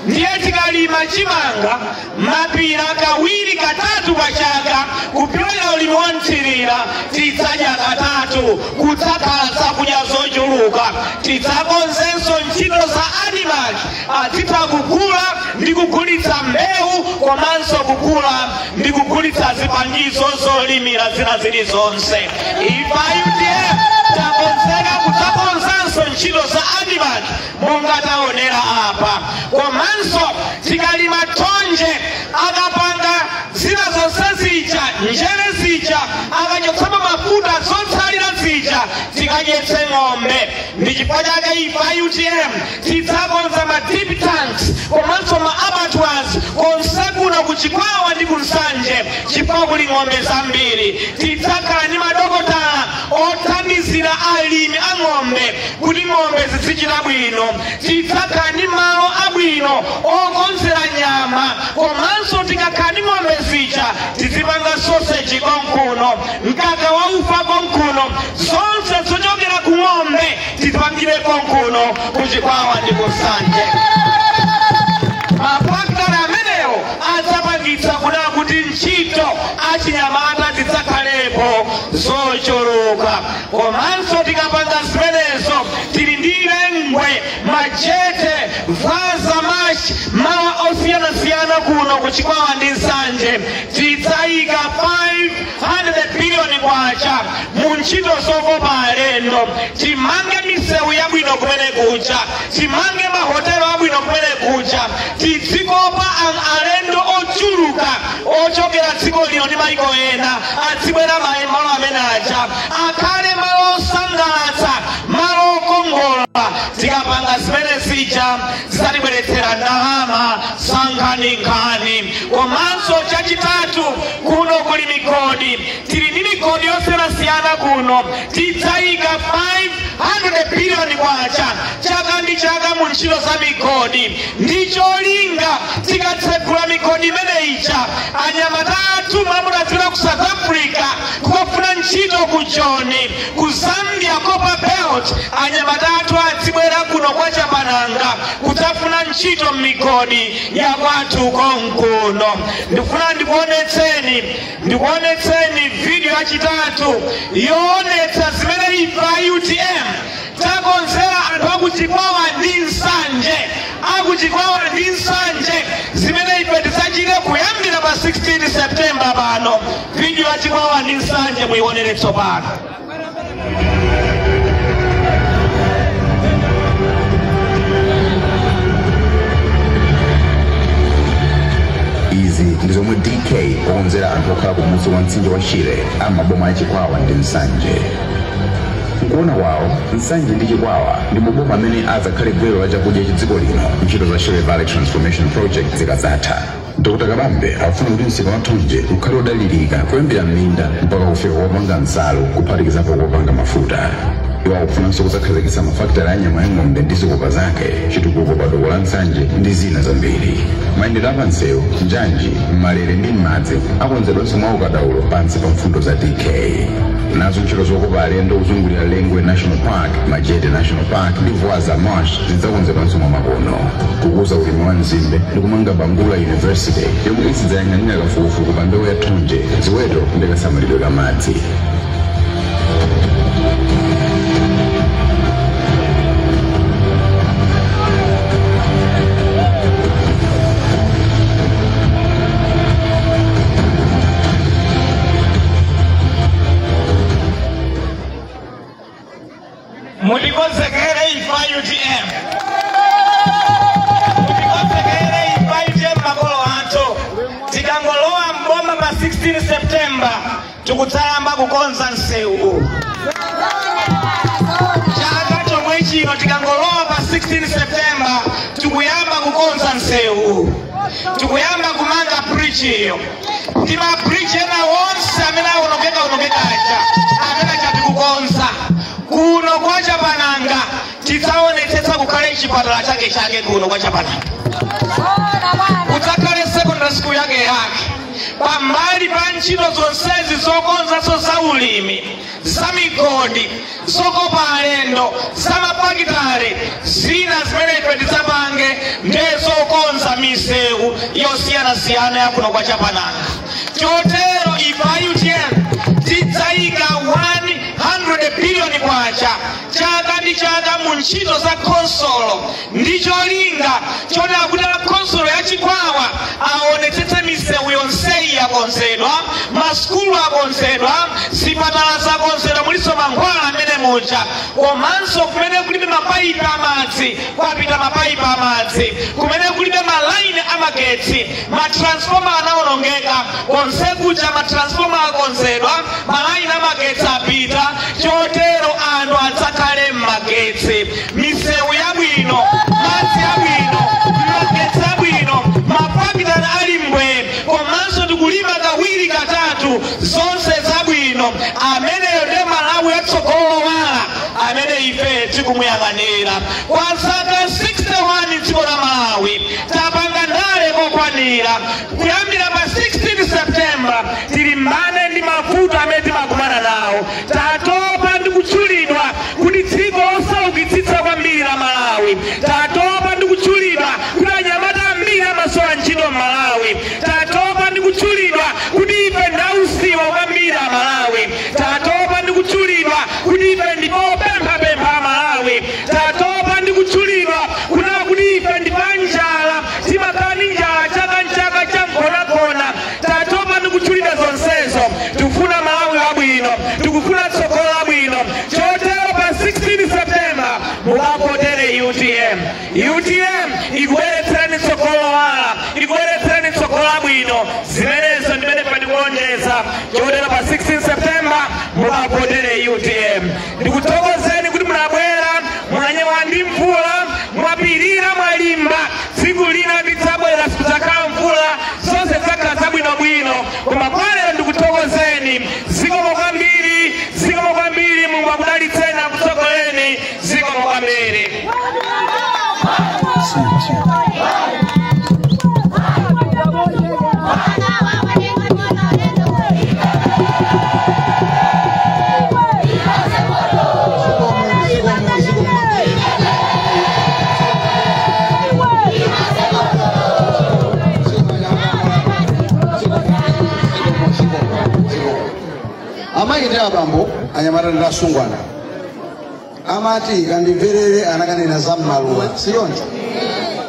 Ndiye tikalima chimanga, mapira kawiri, katatu pa chaka, kupyola ulimi wa mthirira, tidzadya katatu, kudzakhala zakudya zochuluka. Tidzakonzenso ntchito za ADMARC, azitha kugula ndi kugulitsa mbewu komanso kugula ndi kugulitsa zipangizo zolimira zina zilizonse. Ife a UTM takonzeka kudzakonzanso ntchito za ADMARC monga taonera apa. Komanso tikalima thonje, akapanga zina zonse zija, njere zija, akachotsamo mafuta, zotsalira zija tikadyetse ng'ombe. Ndi chifukwa chake ife a UTM tidzakonza ma dip tanks komanso ma abattoirs konse kuno ku Chikwawa ndi ku Nsanje, chifukwa kuli ng'ombe zambiri. Tidzakhala ndi madokotala othandizira alimi a ng'ombe kuti ng'ombe zizichita bwino. Tidzakhala ndi malo abwino okonzera nyama, komanso tikakhala ndi ng'ombe zija tizipanga sausage konkuno, mkaka wa ufa konkuno, zonse zochokera ku ng'ombe tizipangire konkuno ku Chikwawa ndi ku Nsanje. Mafakitale amenewo adzapangitsa kuda kuti ntchito achinyamata zidzakhalepo zochuluka. Komanso tikapanga zimenezo, tili ndi Lengwe, Majete, Vwaza Marsh, malo osiyanasiyana kuno ku Chikwawa ndi Nsanje. Tidzayika 500 biliyoni kwacha mu ntchito zokopa alendo. Timange misewu yabwino kumene kucha, timange mahotelo abwino kumene kucha, tizikopa alendo ochuluka ochokera dziko lino ndi maiko ena, azibwera malo amene aja, akhale malo osangalatsa, malo okongola. Tikapanga zimene zija zidzatibweretsera ndalama zankhaninkhani. Komanso chachitatu, kuno kuli migodi, tili ndi migodi yosiyanasiyana kuno. Tidzayika 100 billion kwacha chaka ndi chaka mu ntchito za migodi. Ndicholinga tikatsegula migodi imene ija, anyamata athu mamutafika ku South Africa kukafuna ntchito, ku Joni, ku Zambia, Copper Belt, anyamata athu azibwera kuno kwa Chapananga kudzafuna ntchito m'migodi ya kwathu konkuno. Ndikufuna ndikuonetseni video yachitatu yoonetsa zimene ife a UTM takonzera anthu akuchikwawa ndi Nsanje, akuchikwawa ndi Nsanje, zimene ife tidzachite kuyambira pa 16 September pano. Video yachikwawa ndi Nsanje muionere tsopano. Izi ndi zomwe DK okonzera anthu okhala kumusi wa mtsinje wa Shire amaboma a Chikwawa ndi Nsanje. Nkuona kwawo, Nsanje ndi Chikwawa ndi maboma amene adzakhale gwero la chakudya cha dziko lino ntchito za Shire Valley Transformation Project zikadzatha. Dr Kabambe akufuna kuti msika wa thonje ukhale wodalirika kuyambira mminda mpaka kufika kopanga nsalu, kuphatikizapo kopanga mafuta. Iwo akufunanso kudzakhazikitsa mafakitale a nyama ya ng'ombe ndi zikopa zake, chitukuko pa doko la Nsanje ndi zina zambiri. Mayendedwe apansewu, njanji, malere ndi m'madzi akonzedwanso mwa ukadaulo pansi pa mfundo za DK. Nazo ntchito zokopa alendo kuzungulira Lengwe National Park, Majete National Park ndi Vwaza Marsh zidzakonzedwanso mwa makono. Kukuza ulimi wa nzimbe ndi kumanga Bangula University yomwe izidzayang'anira kafukufuku pa mbewu ya thonje, ziweto ndi kasamalidwe ka madzi. Mutikonzekere ife a UTM, mutikonzekere ife a UTM. Makolo athu, tikangolowa mboma pa 16 September, tikudzayamba kukonza msewu. Chaka chomwe chino tikangolowa pa 16 September, tikuyamba kukonza msewu, tikuyamba kumanga bridge iyo ndi ma bridge ena onse amene awonongeka onongeka aja amene achatikukonza. Kuno kwa Chapananga tidzaonetsetsa kukhale chipatala chake chake. Kuno kwa Chapananga kudzakhale secondary school yake yake. Pambali pa ntchito zonsezi zokonzanso za ulimi, za migodi, zokopa alendo, za mafakitale, zina zimene ife tidzapange ndiye zokonza misewu yosiyanasiyana yakuno kwa Chapananga. Chotero ife a UTM tidzayika 100 billion kwacha chaka ndi chaka mu ntchito za khonsolo, ndi cholinga chonena kuti khonsolo ya Chikwawa aonetsetse misewu yonseyi yakonzedwa, masukulu akonzedwa, zipatala zakonzedwa, muliso mankhwala amene muja, komanso kumene kulibe mapayipi amadzi kwapita mapayipi amadzi, kumene kulibe malaini amagetsi, ma transformer anawonongeka, konse kuja ma transformer akonzedwa, malaini amagetsi apita. Chotero anthu adzakhale m'magetsi, misewu yabwino, madzi abwino, magetsi abwino, mafakitale ali mbwe, komanso tikulima kawiri katatu, zonse zabwino. Ameneyo ndiye Malawi yatsogolo wala amene ife tikumuyang'anira. Kwa zaka 61 dziko la Malawi tapanga ndale kokwanira. Kuyambira pa 16 September tilimbane ndi mavuto amene timakumana nawo. Tatopa ndi kutchulidwa kuti dziko losaukitsitsa kwambiri la Malawi. Tatopa ndi kutchulidwa kuti anyamata ambiri amasowa ntchito m'Malawi. Tatopa ndi kutchulidwa kuti ife ndausiwa kwambiri a Malawi. Tatopa ndi kutchulidwa kuti ife ndipopemphapempha a Malawi. Tatopa ndi kutchulidwa kunena kuti ife ndi panjala, timakhala ndi njala chaka nchaka chamgonagona. Tatopa ndi kutchulidwa zonsezo. Tikufuna Malawi wabwino, tikufuna tsogolo labwino. Chotero pa 16 September mukavotere UTM. UTM ikubweretsereni tsogolo wala, ikubweretsereni tsogolo labwino. Zimenezo ndimene patikulonjeza. Chotero pa 16 September mukavotere UTM. Ndikuthokozeni kuti munabwera, munanyewa ndi mvula, mwapirira, mwalimba. Tsiku lina lidzabwera sikudzakhala mvula, zonse zidzakhala zabwinobwino. Koma kwa lero ndikuthokozeni, zikomo kwambiri, zikomo kwambiri. Mulungu akudalitseni, akutsogoleni. Amayi ndi abambo, anyamata ndi asungwana, amati kandimverere anakanena za mmaluwa, siyonjo?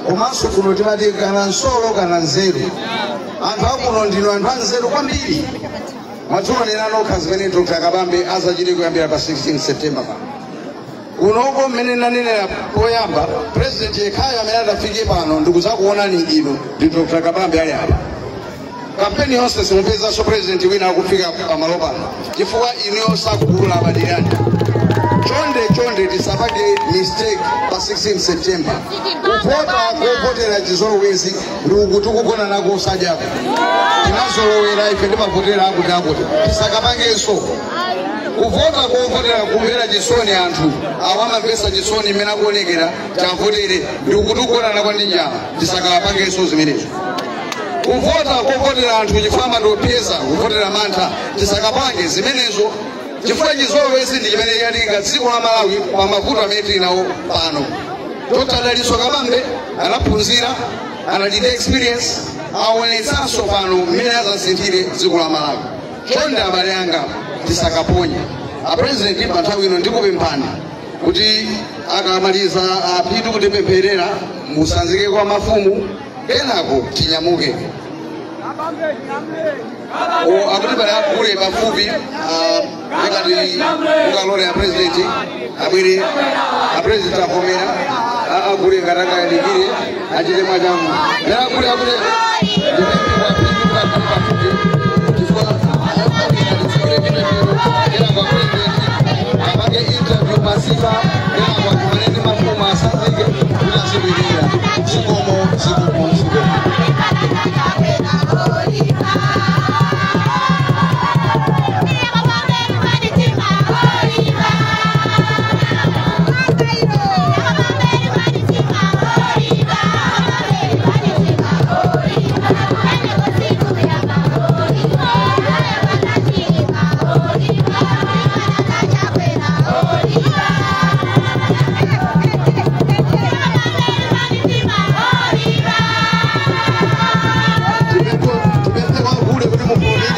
Komanso kuno timati kana nsolo kana nzeru. Anthu akuno ndinu anthu anzeru kwambiri. Mwadzionera nokha zimene Dr. Kabambe azachite kuyambira pa 16 September pano. Kunoko mmene nanenera poyamba, president yekhayo amene adafike pano ndikuzakuonani inu ndi Dr. Kabambe ali apa. Kampeni yonse simupezanso president wina akufika pamalo pano, chifukwa inuyo sakugula abadirani. Chonde chonde, tisapange mistake pa 16 September. Kuvota kovotera chizolowezi ndi uku tikugona nako usadyako. Tinazolowera ife, timavotera akuti akuti. Tisakapangenso kuvota kovotera kumvera chisoni. Anthu awamamvesa chisoni mmene akuonekera, tavotere ndi uku tikugona nako ndi njala. Tisakapangenso zimenezo. Kuvota kovotera anthu chifukwa amatopyeza, kuvotera mantha, tisakapange zimenezo, chifukwa chizolowezi ndi chimene yalinga dziko la Malawi pa mavuto amene tili nawo pano. Dr. Dalitso Kabambe anaphunzira, anali experience, aonetsanso pano mmene azasinthire dziko la Malawi. Chonde abale anga, tisakaponye. Apresident, pa nthawi ino ndikupemphani kuti akamaliza aphitu kutipempherera, musanzike kwa mafumu, kenako tinyamuke. O akuti pali akule pafupi, ngati mukalole a president abwere. A president avomera. Akule ngati angayandikire, achite mwachangu. Mera akule, akule, ndipemphe kwa aphitu kuti akhale pafupi, chifukwa kenako a president apange interview masipa, kenako akumane ndi mafumu, asanzike kuti azibwirira. Zikomo, zikomo, zikomo. Tipemphe kwakule kuti mufulumire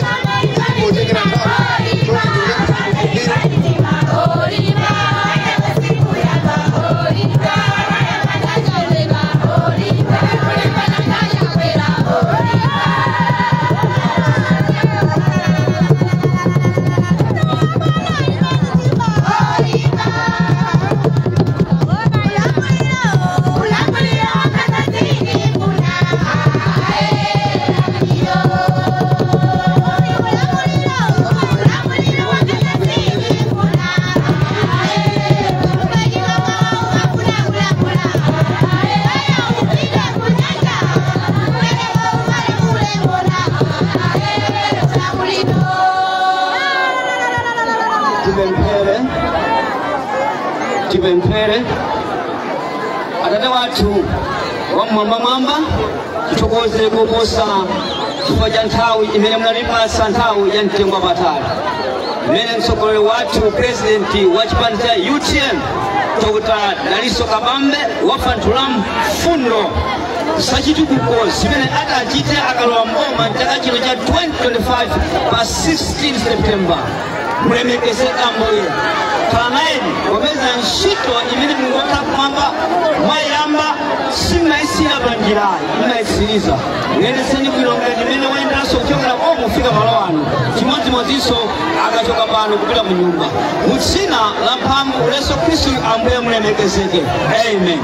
potengera nthawi. Chonde tipemphe mufulumire. Tipemphere, tipemphere. Atate wathu wamwambamwamba, tithokoze koposa chifukwa cha nthawi imene munatipasa, nthawi ya mtengo wapatali imene mtsogoleri wathu, president wa chipani cha UTM, Dr. Dalitso Kabambe, wafanthula mfundo zachitukuko zimene atachite akalowa mboma mchaka chino cha 2025 pa 16 September. Mulemekezeka Ambuye, khala nayeni popeza ntchito imene Mulungu wakhala kumwamba mwayamba simayisira pa njirayi, imayisiriza. Muyendeseni bwino ngati mmene wayenderanso kuchokera omwe kufika malo ano, chimodzimodzinso akachoka pano kupita mu nyumba, mu dzina la mphamvu Yesu Khristu. Ambuye mulemekezeke, amen.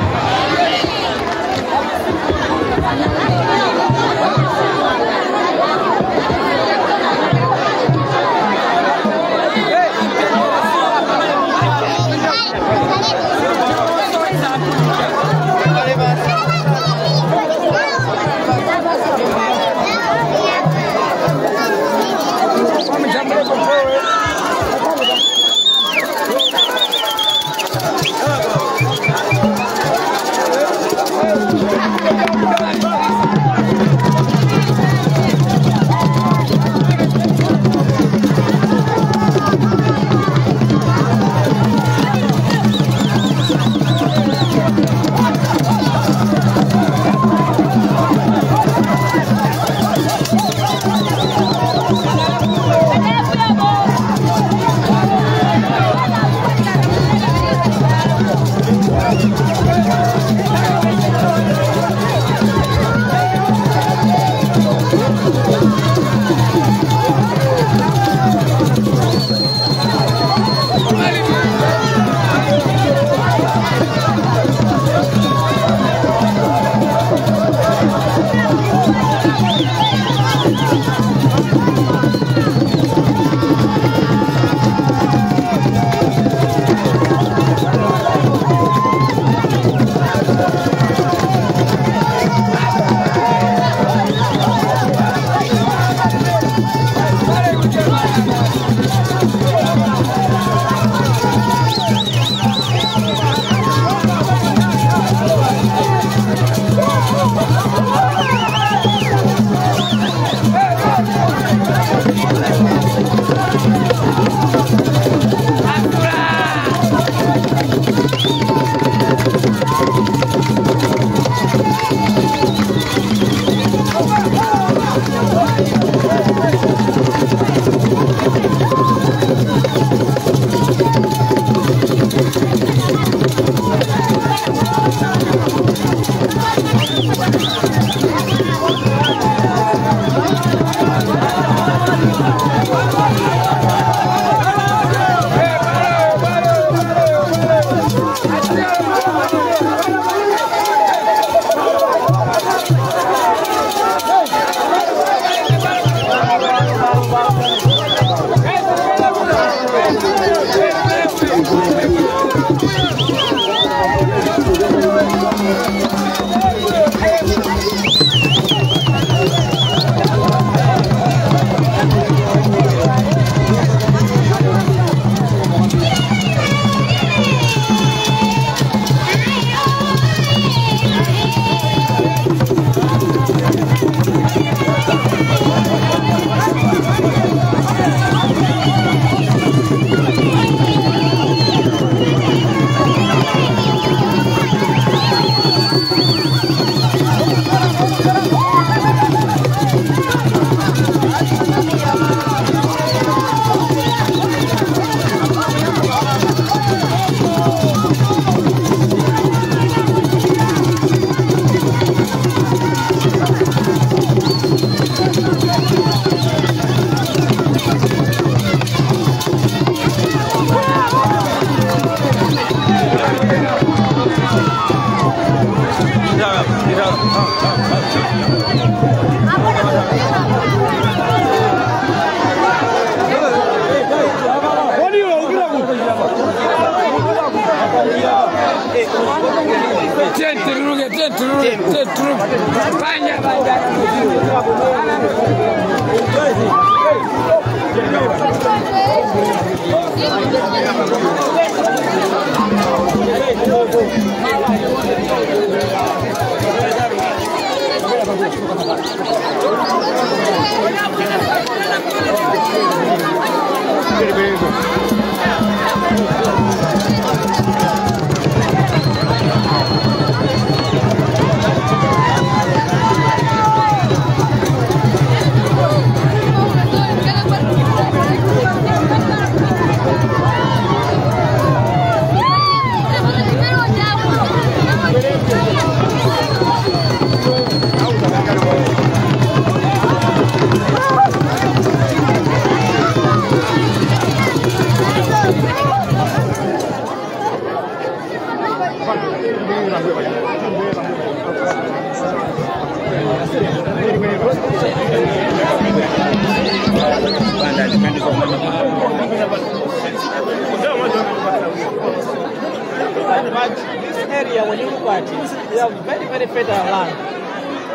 But this area, when you look at it, we have very, very fertile land,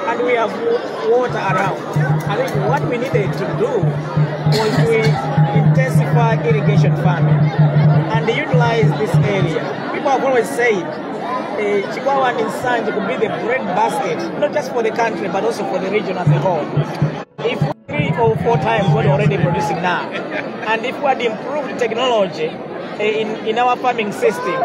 and we have water around. I think what we needed to do was we intensify irrigation farming and utilize this area. People have always said Chikwawa and Nsanje could be the bread basket, not just for the country, but also for the region as a whole. If 3 or 4 times what we're already producing now, and if we had improved technology in our farming system,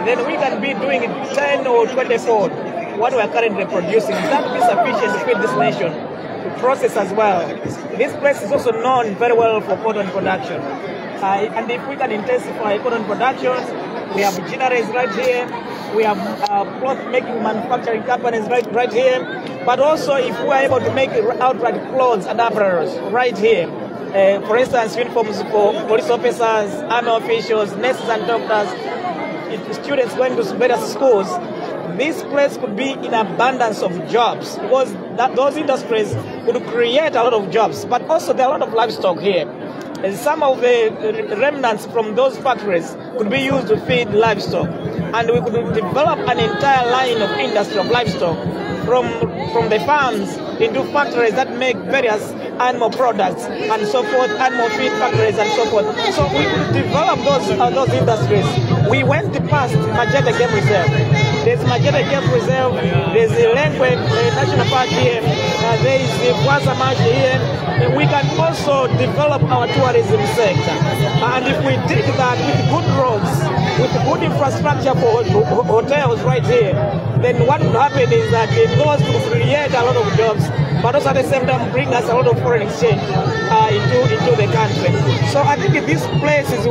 then we can be doing 10 or 20-fold what we are currently producing. That will be sufficient to feed this nation, to process as well. This place is also known very well for cotton production. And if we can intensify cotton production, we have ginneries right here, we have cloth making manufacturing companies right here, but also if we are able to make outright clothes and apparel right here, for instance, uniforms for police officers, army officials, nurses and doctors, students going to various schools, this place could be in abundance of jobs, because those industries could create a lot of jobs. But also there are a lot of livestock here. And some of the remnants from those factories could be used to feed livestock. And we could develop an entire line of industry of livestock from the farms into factories that make various animal products and so forth, animal feed factories and so forth. So we could develop those industries. We went past Majete Game Reserve. There's Majete Game Reserve, there's the Lengwe National Park here, there is the Vwaza Marsh here. We can also develop our tourism sector. And if we did that with good roads, with good infrastructure for hotels right here, then what would happen is that those could create a lot of jobs, but also at the same time bring us a lot of foreign exchange into the country. So I think this place is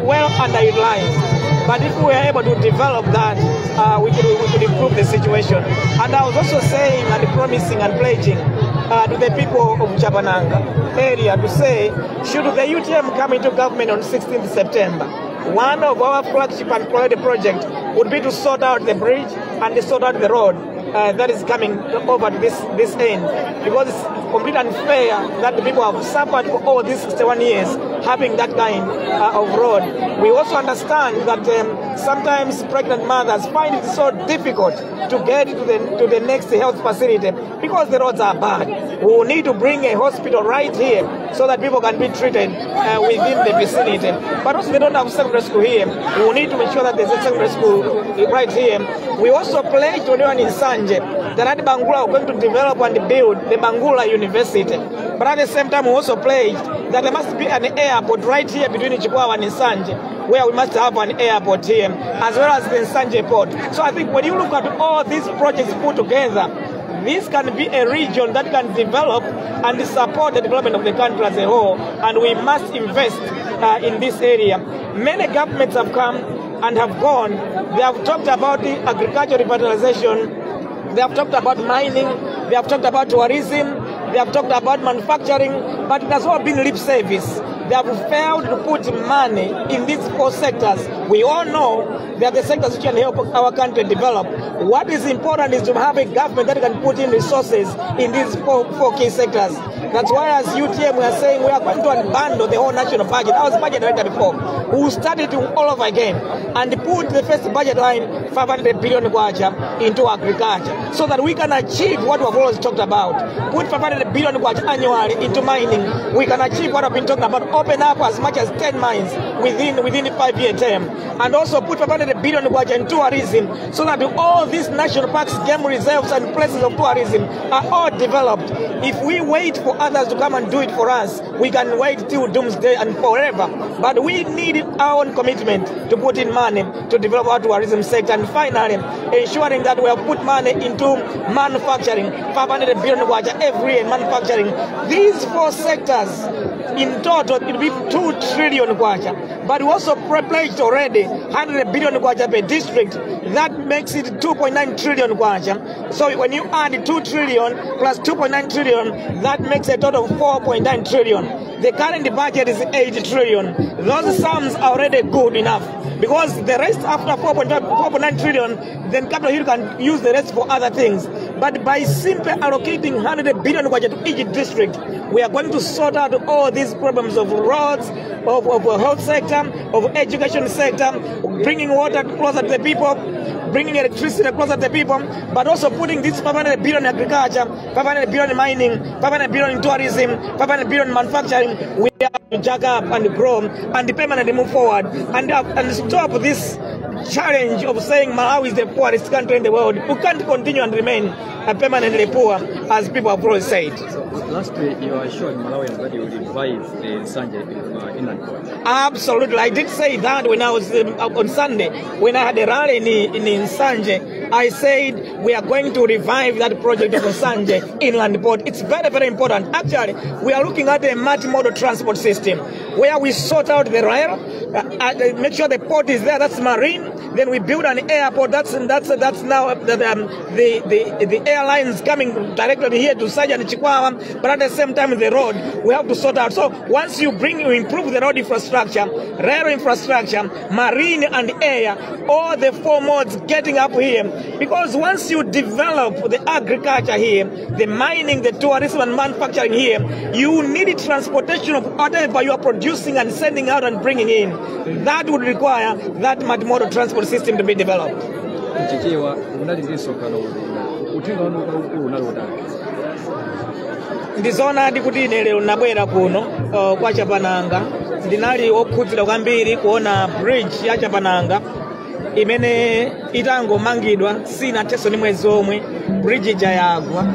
well underutilized. But if we are able to develop that, we could improve the situation. And I was also saying and promising and pledging to the people of Chapananga area to say, should the UTM come into government on 16th September, one of our flagship and priority projects would be to sort out the bridge and to sort out the road that is coming over to this end, because it's completely unfair that the people have suffered for all these 61 years having that kind of road. We also understand that sometimes pregnant mothers find it so difficult to get to the next health facility because the roads are bad. We will need to bring a hospital right here so that people can be treated within the vicinity. But also they don't have secondary school here. We will need to make sure that there's a secondary school right here. We also pledged to anyone in Nsanje that at Bangula we're going to develop and build the Bangula University. But at the same time, we also pledged that there must be an airport right here between Chikwawa and Nsanje, where we must have an airport here, as well as the Nsanje port. So I think when you look at all these projects put together, this can be a region that can develop and support the development of the country as a whole, and we must invest in this area. Many governments have come and have gone. They have talked about the agricultural revitalization, they have talked about mining, they have talked about tourism, they have talked about manufacturing, but it has all been lip service. They have failed to put money in these four sectors. We all know they are the sectors which can help our country develop. What is important is to have a government that can put in resources in these four key sectors. That's why as UTM we are saying we are going to unbundle the whole national budget. I was budget director before. We started it all over again and put the first budget line, 500 billion kwacha, into agriculture so that we can achieve what we've always talked about. Put 500 billion kwacha annually into mining. We can achieve what I've been talking about. Open up as much as 10 mines within the 5-year term. And also put 500 billion kwacha in tourism so that all these national parks, game reserves and places of tourism are all developed. If we wait for others to come and do it for us, we can wait till doomsday and forever. But we need our own commitment to put in money to develop our tourism sector. And finally, ensuring that we have put money into manufacturing, 500 billion kwacha every year in manufacturing. These four sectors, in total, it will be 2 trillion kwacha. But we also pledged already 100 billion kwacha per district. That makes it 2.9 trillion kwacha. So when you add 2 trillion plus 2.9 trillion, that makes a total of 4.9 trillion. The current budget is 8 trillion. Those sums are already good enough, because the rest after 4.9 trillion, then Capital Hill can use the rest for other things. But by simply allocating 100 billion kwacha to each district, we are going to sort out all these problems of roads, of health sector, of education sector, bringing water closer to the people, bringing electricity closer to the people, but also putting this 500 billion in agriculture, 500 billion in mining, 500 billion in tourism, 500 billion in manufacturing. We are to jack up and grow and permanently move forward and stop this challenge of saying Malawi is the poorest country in the world. We can't continue and remain permanently poor, as people have always said. So, lastly, you are assured Malawians that you will revive the Nsanje inland port. Absolutely. I did say that when I was on Sunday, when I had a rally in Nsanje. I said we are going to revive that project of Nsanje inland port. It's very, very important. Actually, we are looking at a multimodal transport system where we sort out the rail, make sure the port is there, that's marine. Then we build an airport. That's now the airlines coming directly here to Nsanje and Chikwawa. But at the same time, the road we have to sort out. So once you improve the road infrastructure, rail infrastructure, marine and air, all the four modes getting up here. Because once you develop the agriculture here, the mining, the tourism and manufacturing here, you need transportation of whatever you are producing and sending out and bringing in. That would require that multimodal transport system to be developed. Ndizoonadi kuti ine lero nabwera kuno kwa Chapananga. Ndinali okhudzidwa kwambiri kuona bridge ya Chapananga imene itangomangidwa sinathenso ndi mwezi omwe bridge ija yagwa.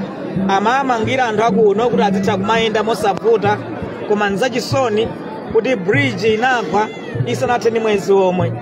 Amamangira anthu akuno kuti azitha kumayenda mosavuta, koma nzachisoni kuti bridge inagwa isanathe ndi mwezi omwe.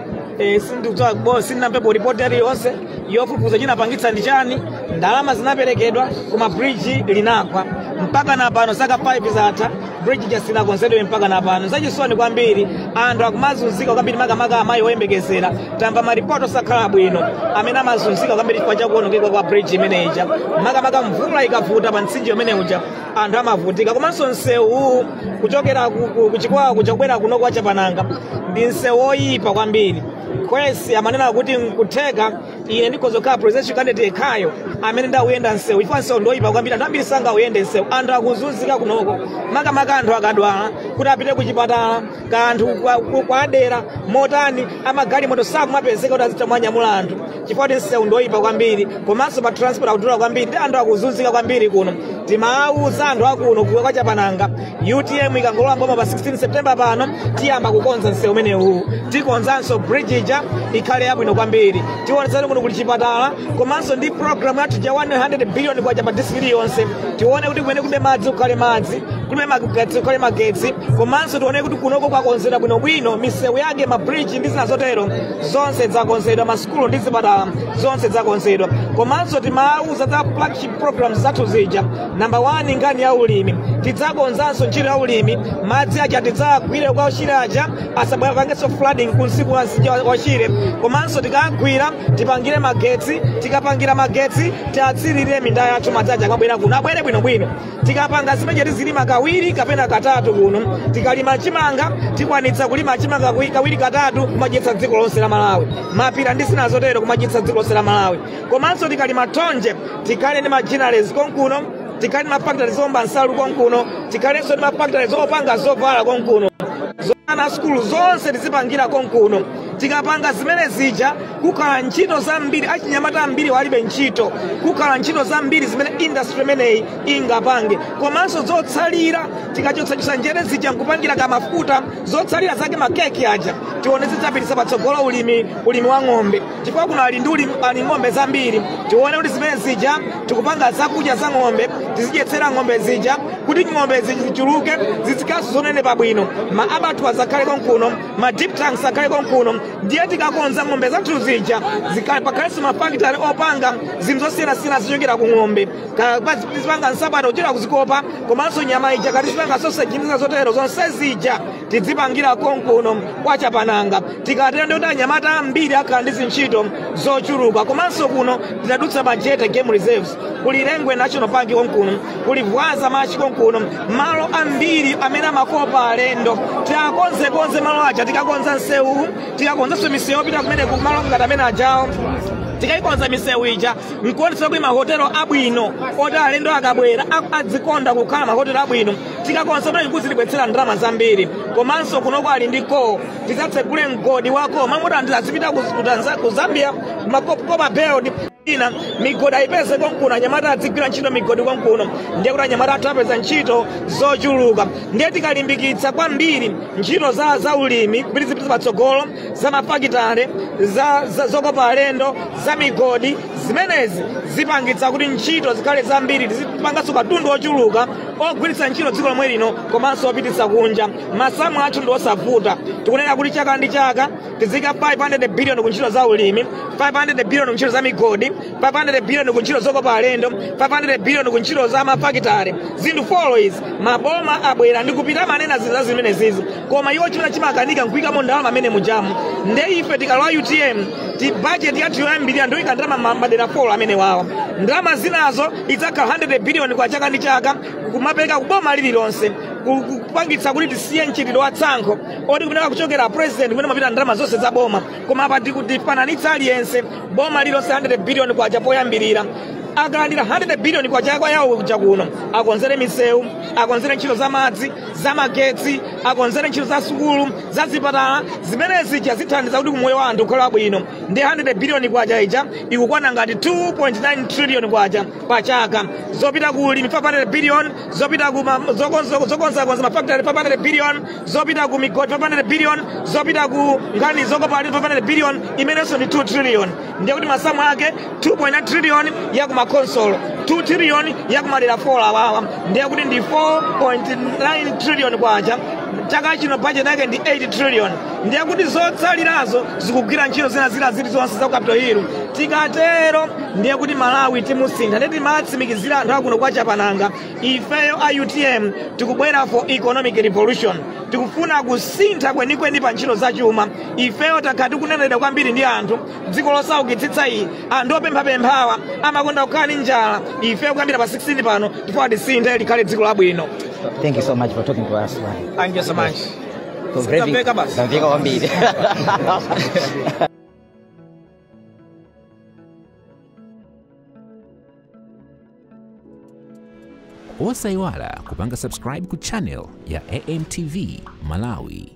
Sindinamvepo ripoti iliyonse yofufuza chinapangitsa ndi chani. Ndalama zinaperekedwa koma bridge linagwa. Mpaka na pano zaka 5 zatha, bridge jasinakonzedwe mpaka na pano. Zachisoni kwambiri, anthu akumazunzika kwambiri, makamaka amayi oyembekezera. Tamva maripoti osakhala bwino amene amazunzika kwambiri chifukwa chakuonongeka kwa bridge imeneja. Makamaka mvula ikavuta pa mtsinje umene uja, anthu amavutika. Komanso msewu kuchokera kuchikwawa kuchokera kuno kwa Chapananga ndi msewu oyipa kwambiri. Kwesi amanena kuti nkutheka ine ndikhozokhala presidential candidate yekhayo amene ndawuyenda msewu, chifukwa msewu ndoyipa kwambiri. Anthu ambiri sangawuyende msewu, anthu akuzunzika kunoko, makamaka anthu akadwala kuti apite kuchipatala, ka anthu kwadera motani, amagalimoto sakumapezeka kuti azitha kumanyamula anthu chifukwa kuti msewu ndoyipa kwambiri. Komanso pa transport akudula kwambiri ndi anthu akuzunzika kwambiri kuno. Timawuza anthu akuno kwa Chapananga, UTM ikangolowa mboma pa 16 September pano, tiyamba kukonza msewu umenewu. Tikonzanso bridge ija ikhale yabwino kwambiri. Tionetsani kuno kuli chipatala, komanso ndi program yathu ja 100 billion kwacha pa district yonse. Tione kuti kumene kulibe madzi kukhale madzi, kulibe magetsi kukhale magetsi, komanso tione kuti kunoko kwakonzedwa bwinobwino, misewu yake, ma bridge ndi zina zotero zonse zakonzedwa, masukulu ndi zipatala zonse zakonzedwa. Komanso timawuza za flagship programs zathu zija. Number 1, nkhani ya ulimi. Tidzakonzanso ntchito ya ulimi, madzi aja tidzagwire kwa Shire aja asabwepangenso flooding kunsiku wa mtsinje wa Shire. Komanso tikagwira tipangire magetsi, tikapangira magetsi tiatsirire minda yathu madzi aja akabwera kuno abwere bwinobwino. Tikapanga zimene tizilima kawiri kapena katatu kuno. Tikalima chimanga tikwanitsa kulima chimanga kawiri katatu kumadyetsa dziko lonse la Malawi, mapira ndi zina zotero kumadyetsa dziko lonse la Malawi. Komanso tikalima thonje tikhale ndi ma ginneries konkuno, tikhale ndi mafactories omba nsalu konkuno, tikhalenso ndi mafactories opanga zovala konkuno, ana sukulu zonse tizipangira konkuno. Tikapanga zimene zija kukhala ntchito zambiri, achinyamata ambiri walibe ntchito, kukhala ntchito zambiri zimene industry imeneyi ingapange. Komanso zotsalira tikachotsa njere zija nkupangira kamafuta, zotsalira zake makeke aja tionetse tapitisa patsogolo ulimi wa ng'ombe, chifukwa kuno ali ndi ali ng'ombe zambiri. Tione kuti zimene zija tikupanga zakudya za ng'ombe, tizidyetsera ng'ombe zija kuti ng'ombe zichuluke, zizikaso zonenepa bwino, ma abattoirs akhale konkuno, ma dip tanks akhale konkuno. Ndiye tikakonza ng'ombe zathu zija pakhalenso mafakitale opanga zinthu zosiyanasiyana zichokera ku ng'ombe, tizipanga nsapato kuchokera kuzikopa, komanso nyama ija katizipanga sausage ndi zotero, zonse zija tidzipangira konkuno kwa Chapananga. Tikatero ndi kuti anyamata ambiri akhala ndi zintchito zochuluka. Komanso kuno tinadutsa Majete Game Reserves, kuli Lengwe National Park konkuno, kuli Vwaza Marsh konkuno, malo ambiri amene amakopa alendo. Tiakonzekonze malo aja, tikakonza nsewu, tikakonzanso misewu yopita kumene kumalo ngati amene ajawo, tikayikonza misewu ija nkuonetsa kuti mahotelo abwino oti alendo akabwera adzikonda kukhala mahotelo abwino. Tikakonza pamene kuzilibwetsera ndalama zambiri. Komanso kunoko ali ndi coal, tidzatsegule mgodi wako mamuti anthu azipita ku Zambia makopa belt ina migodi ayipeze konkuno, anyamata adzigwira ntchito migodi konkuno, ndiye kuti anyamata athu apeza ntchito zochuluka. Ndiye tikalimbikitsa kwambiri ntchito za ulimi kupitizipitsa patsogolo, za mafakitale, za zokopa alendo, za migodi, zimenezi zipangitsa kuti ntchito zikhale zambiri, tizipanganso katundu ochuluka ogwiritsa ntchito dziko lomwe lino komanso opititsa kunja. Masamu athu ndi osavuta, tikunena kuti chaka ndi chaka tizika 500 billion ku ntchito za ulimi, 500 billion ku ntchito za migodi, 500 billion ku ntchito zokopa alendo, 500 billion ku ntchito za mafakitale. Zinthu folo izi maboma abwera ndi kupita manena zinthu zimene zizi, koma iwo chimene chimakanika nkuyikamo ndalama amene mujamu. Nde ife tikalowa UTM ti budget yathu yoyambirira ndoyika ndalama madera folo amene wawa, ndalama zinazo idzakhala 100 billion kwa chaka ndi chaka kumapereka kuboma lililonse, kupangitsa kuti tisiye mchitidwe wa tsankho oti kumeneka kuchokera president kumene mapita ndalama zonse za boma. Koma apa tikufananitsa aliyense boma lililonse 100 billion kwacha poyambirira, akalandira 100 billion kwa chaka yawo kuja kuno akonzere misewu, akonzere ntchito za madzi, za magetsi, akonzere ntchito za sukulu, za zipatala, zimene zija zithandiza kuti kumoyo wa anthu ukhale wabwino. Ndi 100 billion kwacha ija ikukwana ngati 2.9 trillion kwacha pa chaka, zopita ku ulimi 500 billion, zopita ku zokonzakonza mafactory 500 billion, zopita ku migodi 500 billion, zopita ku nkhani zokopa alendo 500 billion, imenenso ndi 2 trillion. Ndiye kuti masamu ake 2.9 trillion ya kumakonsolo, 2 trillion ya kumadera 4 awawa, ndiye kuti ndi 4.9 trillion kwacha. Chaka chino budget yake ndi 8 trillion, ndiye kuti zotsalirazo zikugwira ntchito zina zili zonse za Capital Hill. Tikatero ndiye kuti Malawi timusintha. Ndiye timatsimikizira anthu akuno kwa Chapananga, ifeyo a UTM tikubwera for economic revolution, tikufuna kusintha kwenikweni pa ntchito zachuma. Ifeyo takhala tikunenedwa kwambiri ndi anthu dziko losaukitsitsa iyi, anthu opemphapemphawa amakonda kukhala ndi njala. Ifeyo kuyambira pa 16 pano tifuna tisinthe likhale dziko labwino. Thank you so much for talking to us, man. Thank you so much. Tamveka basi. Tamveka kwambiri. Osayiwala kupanga subscribe ku channel ya AMTV Malawi.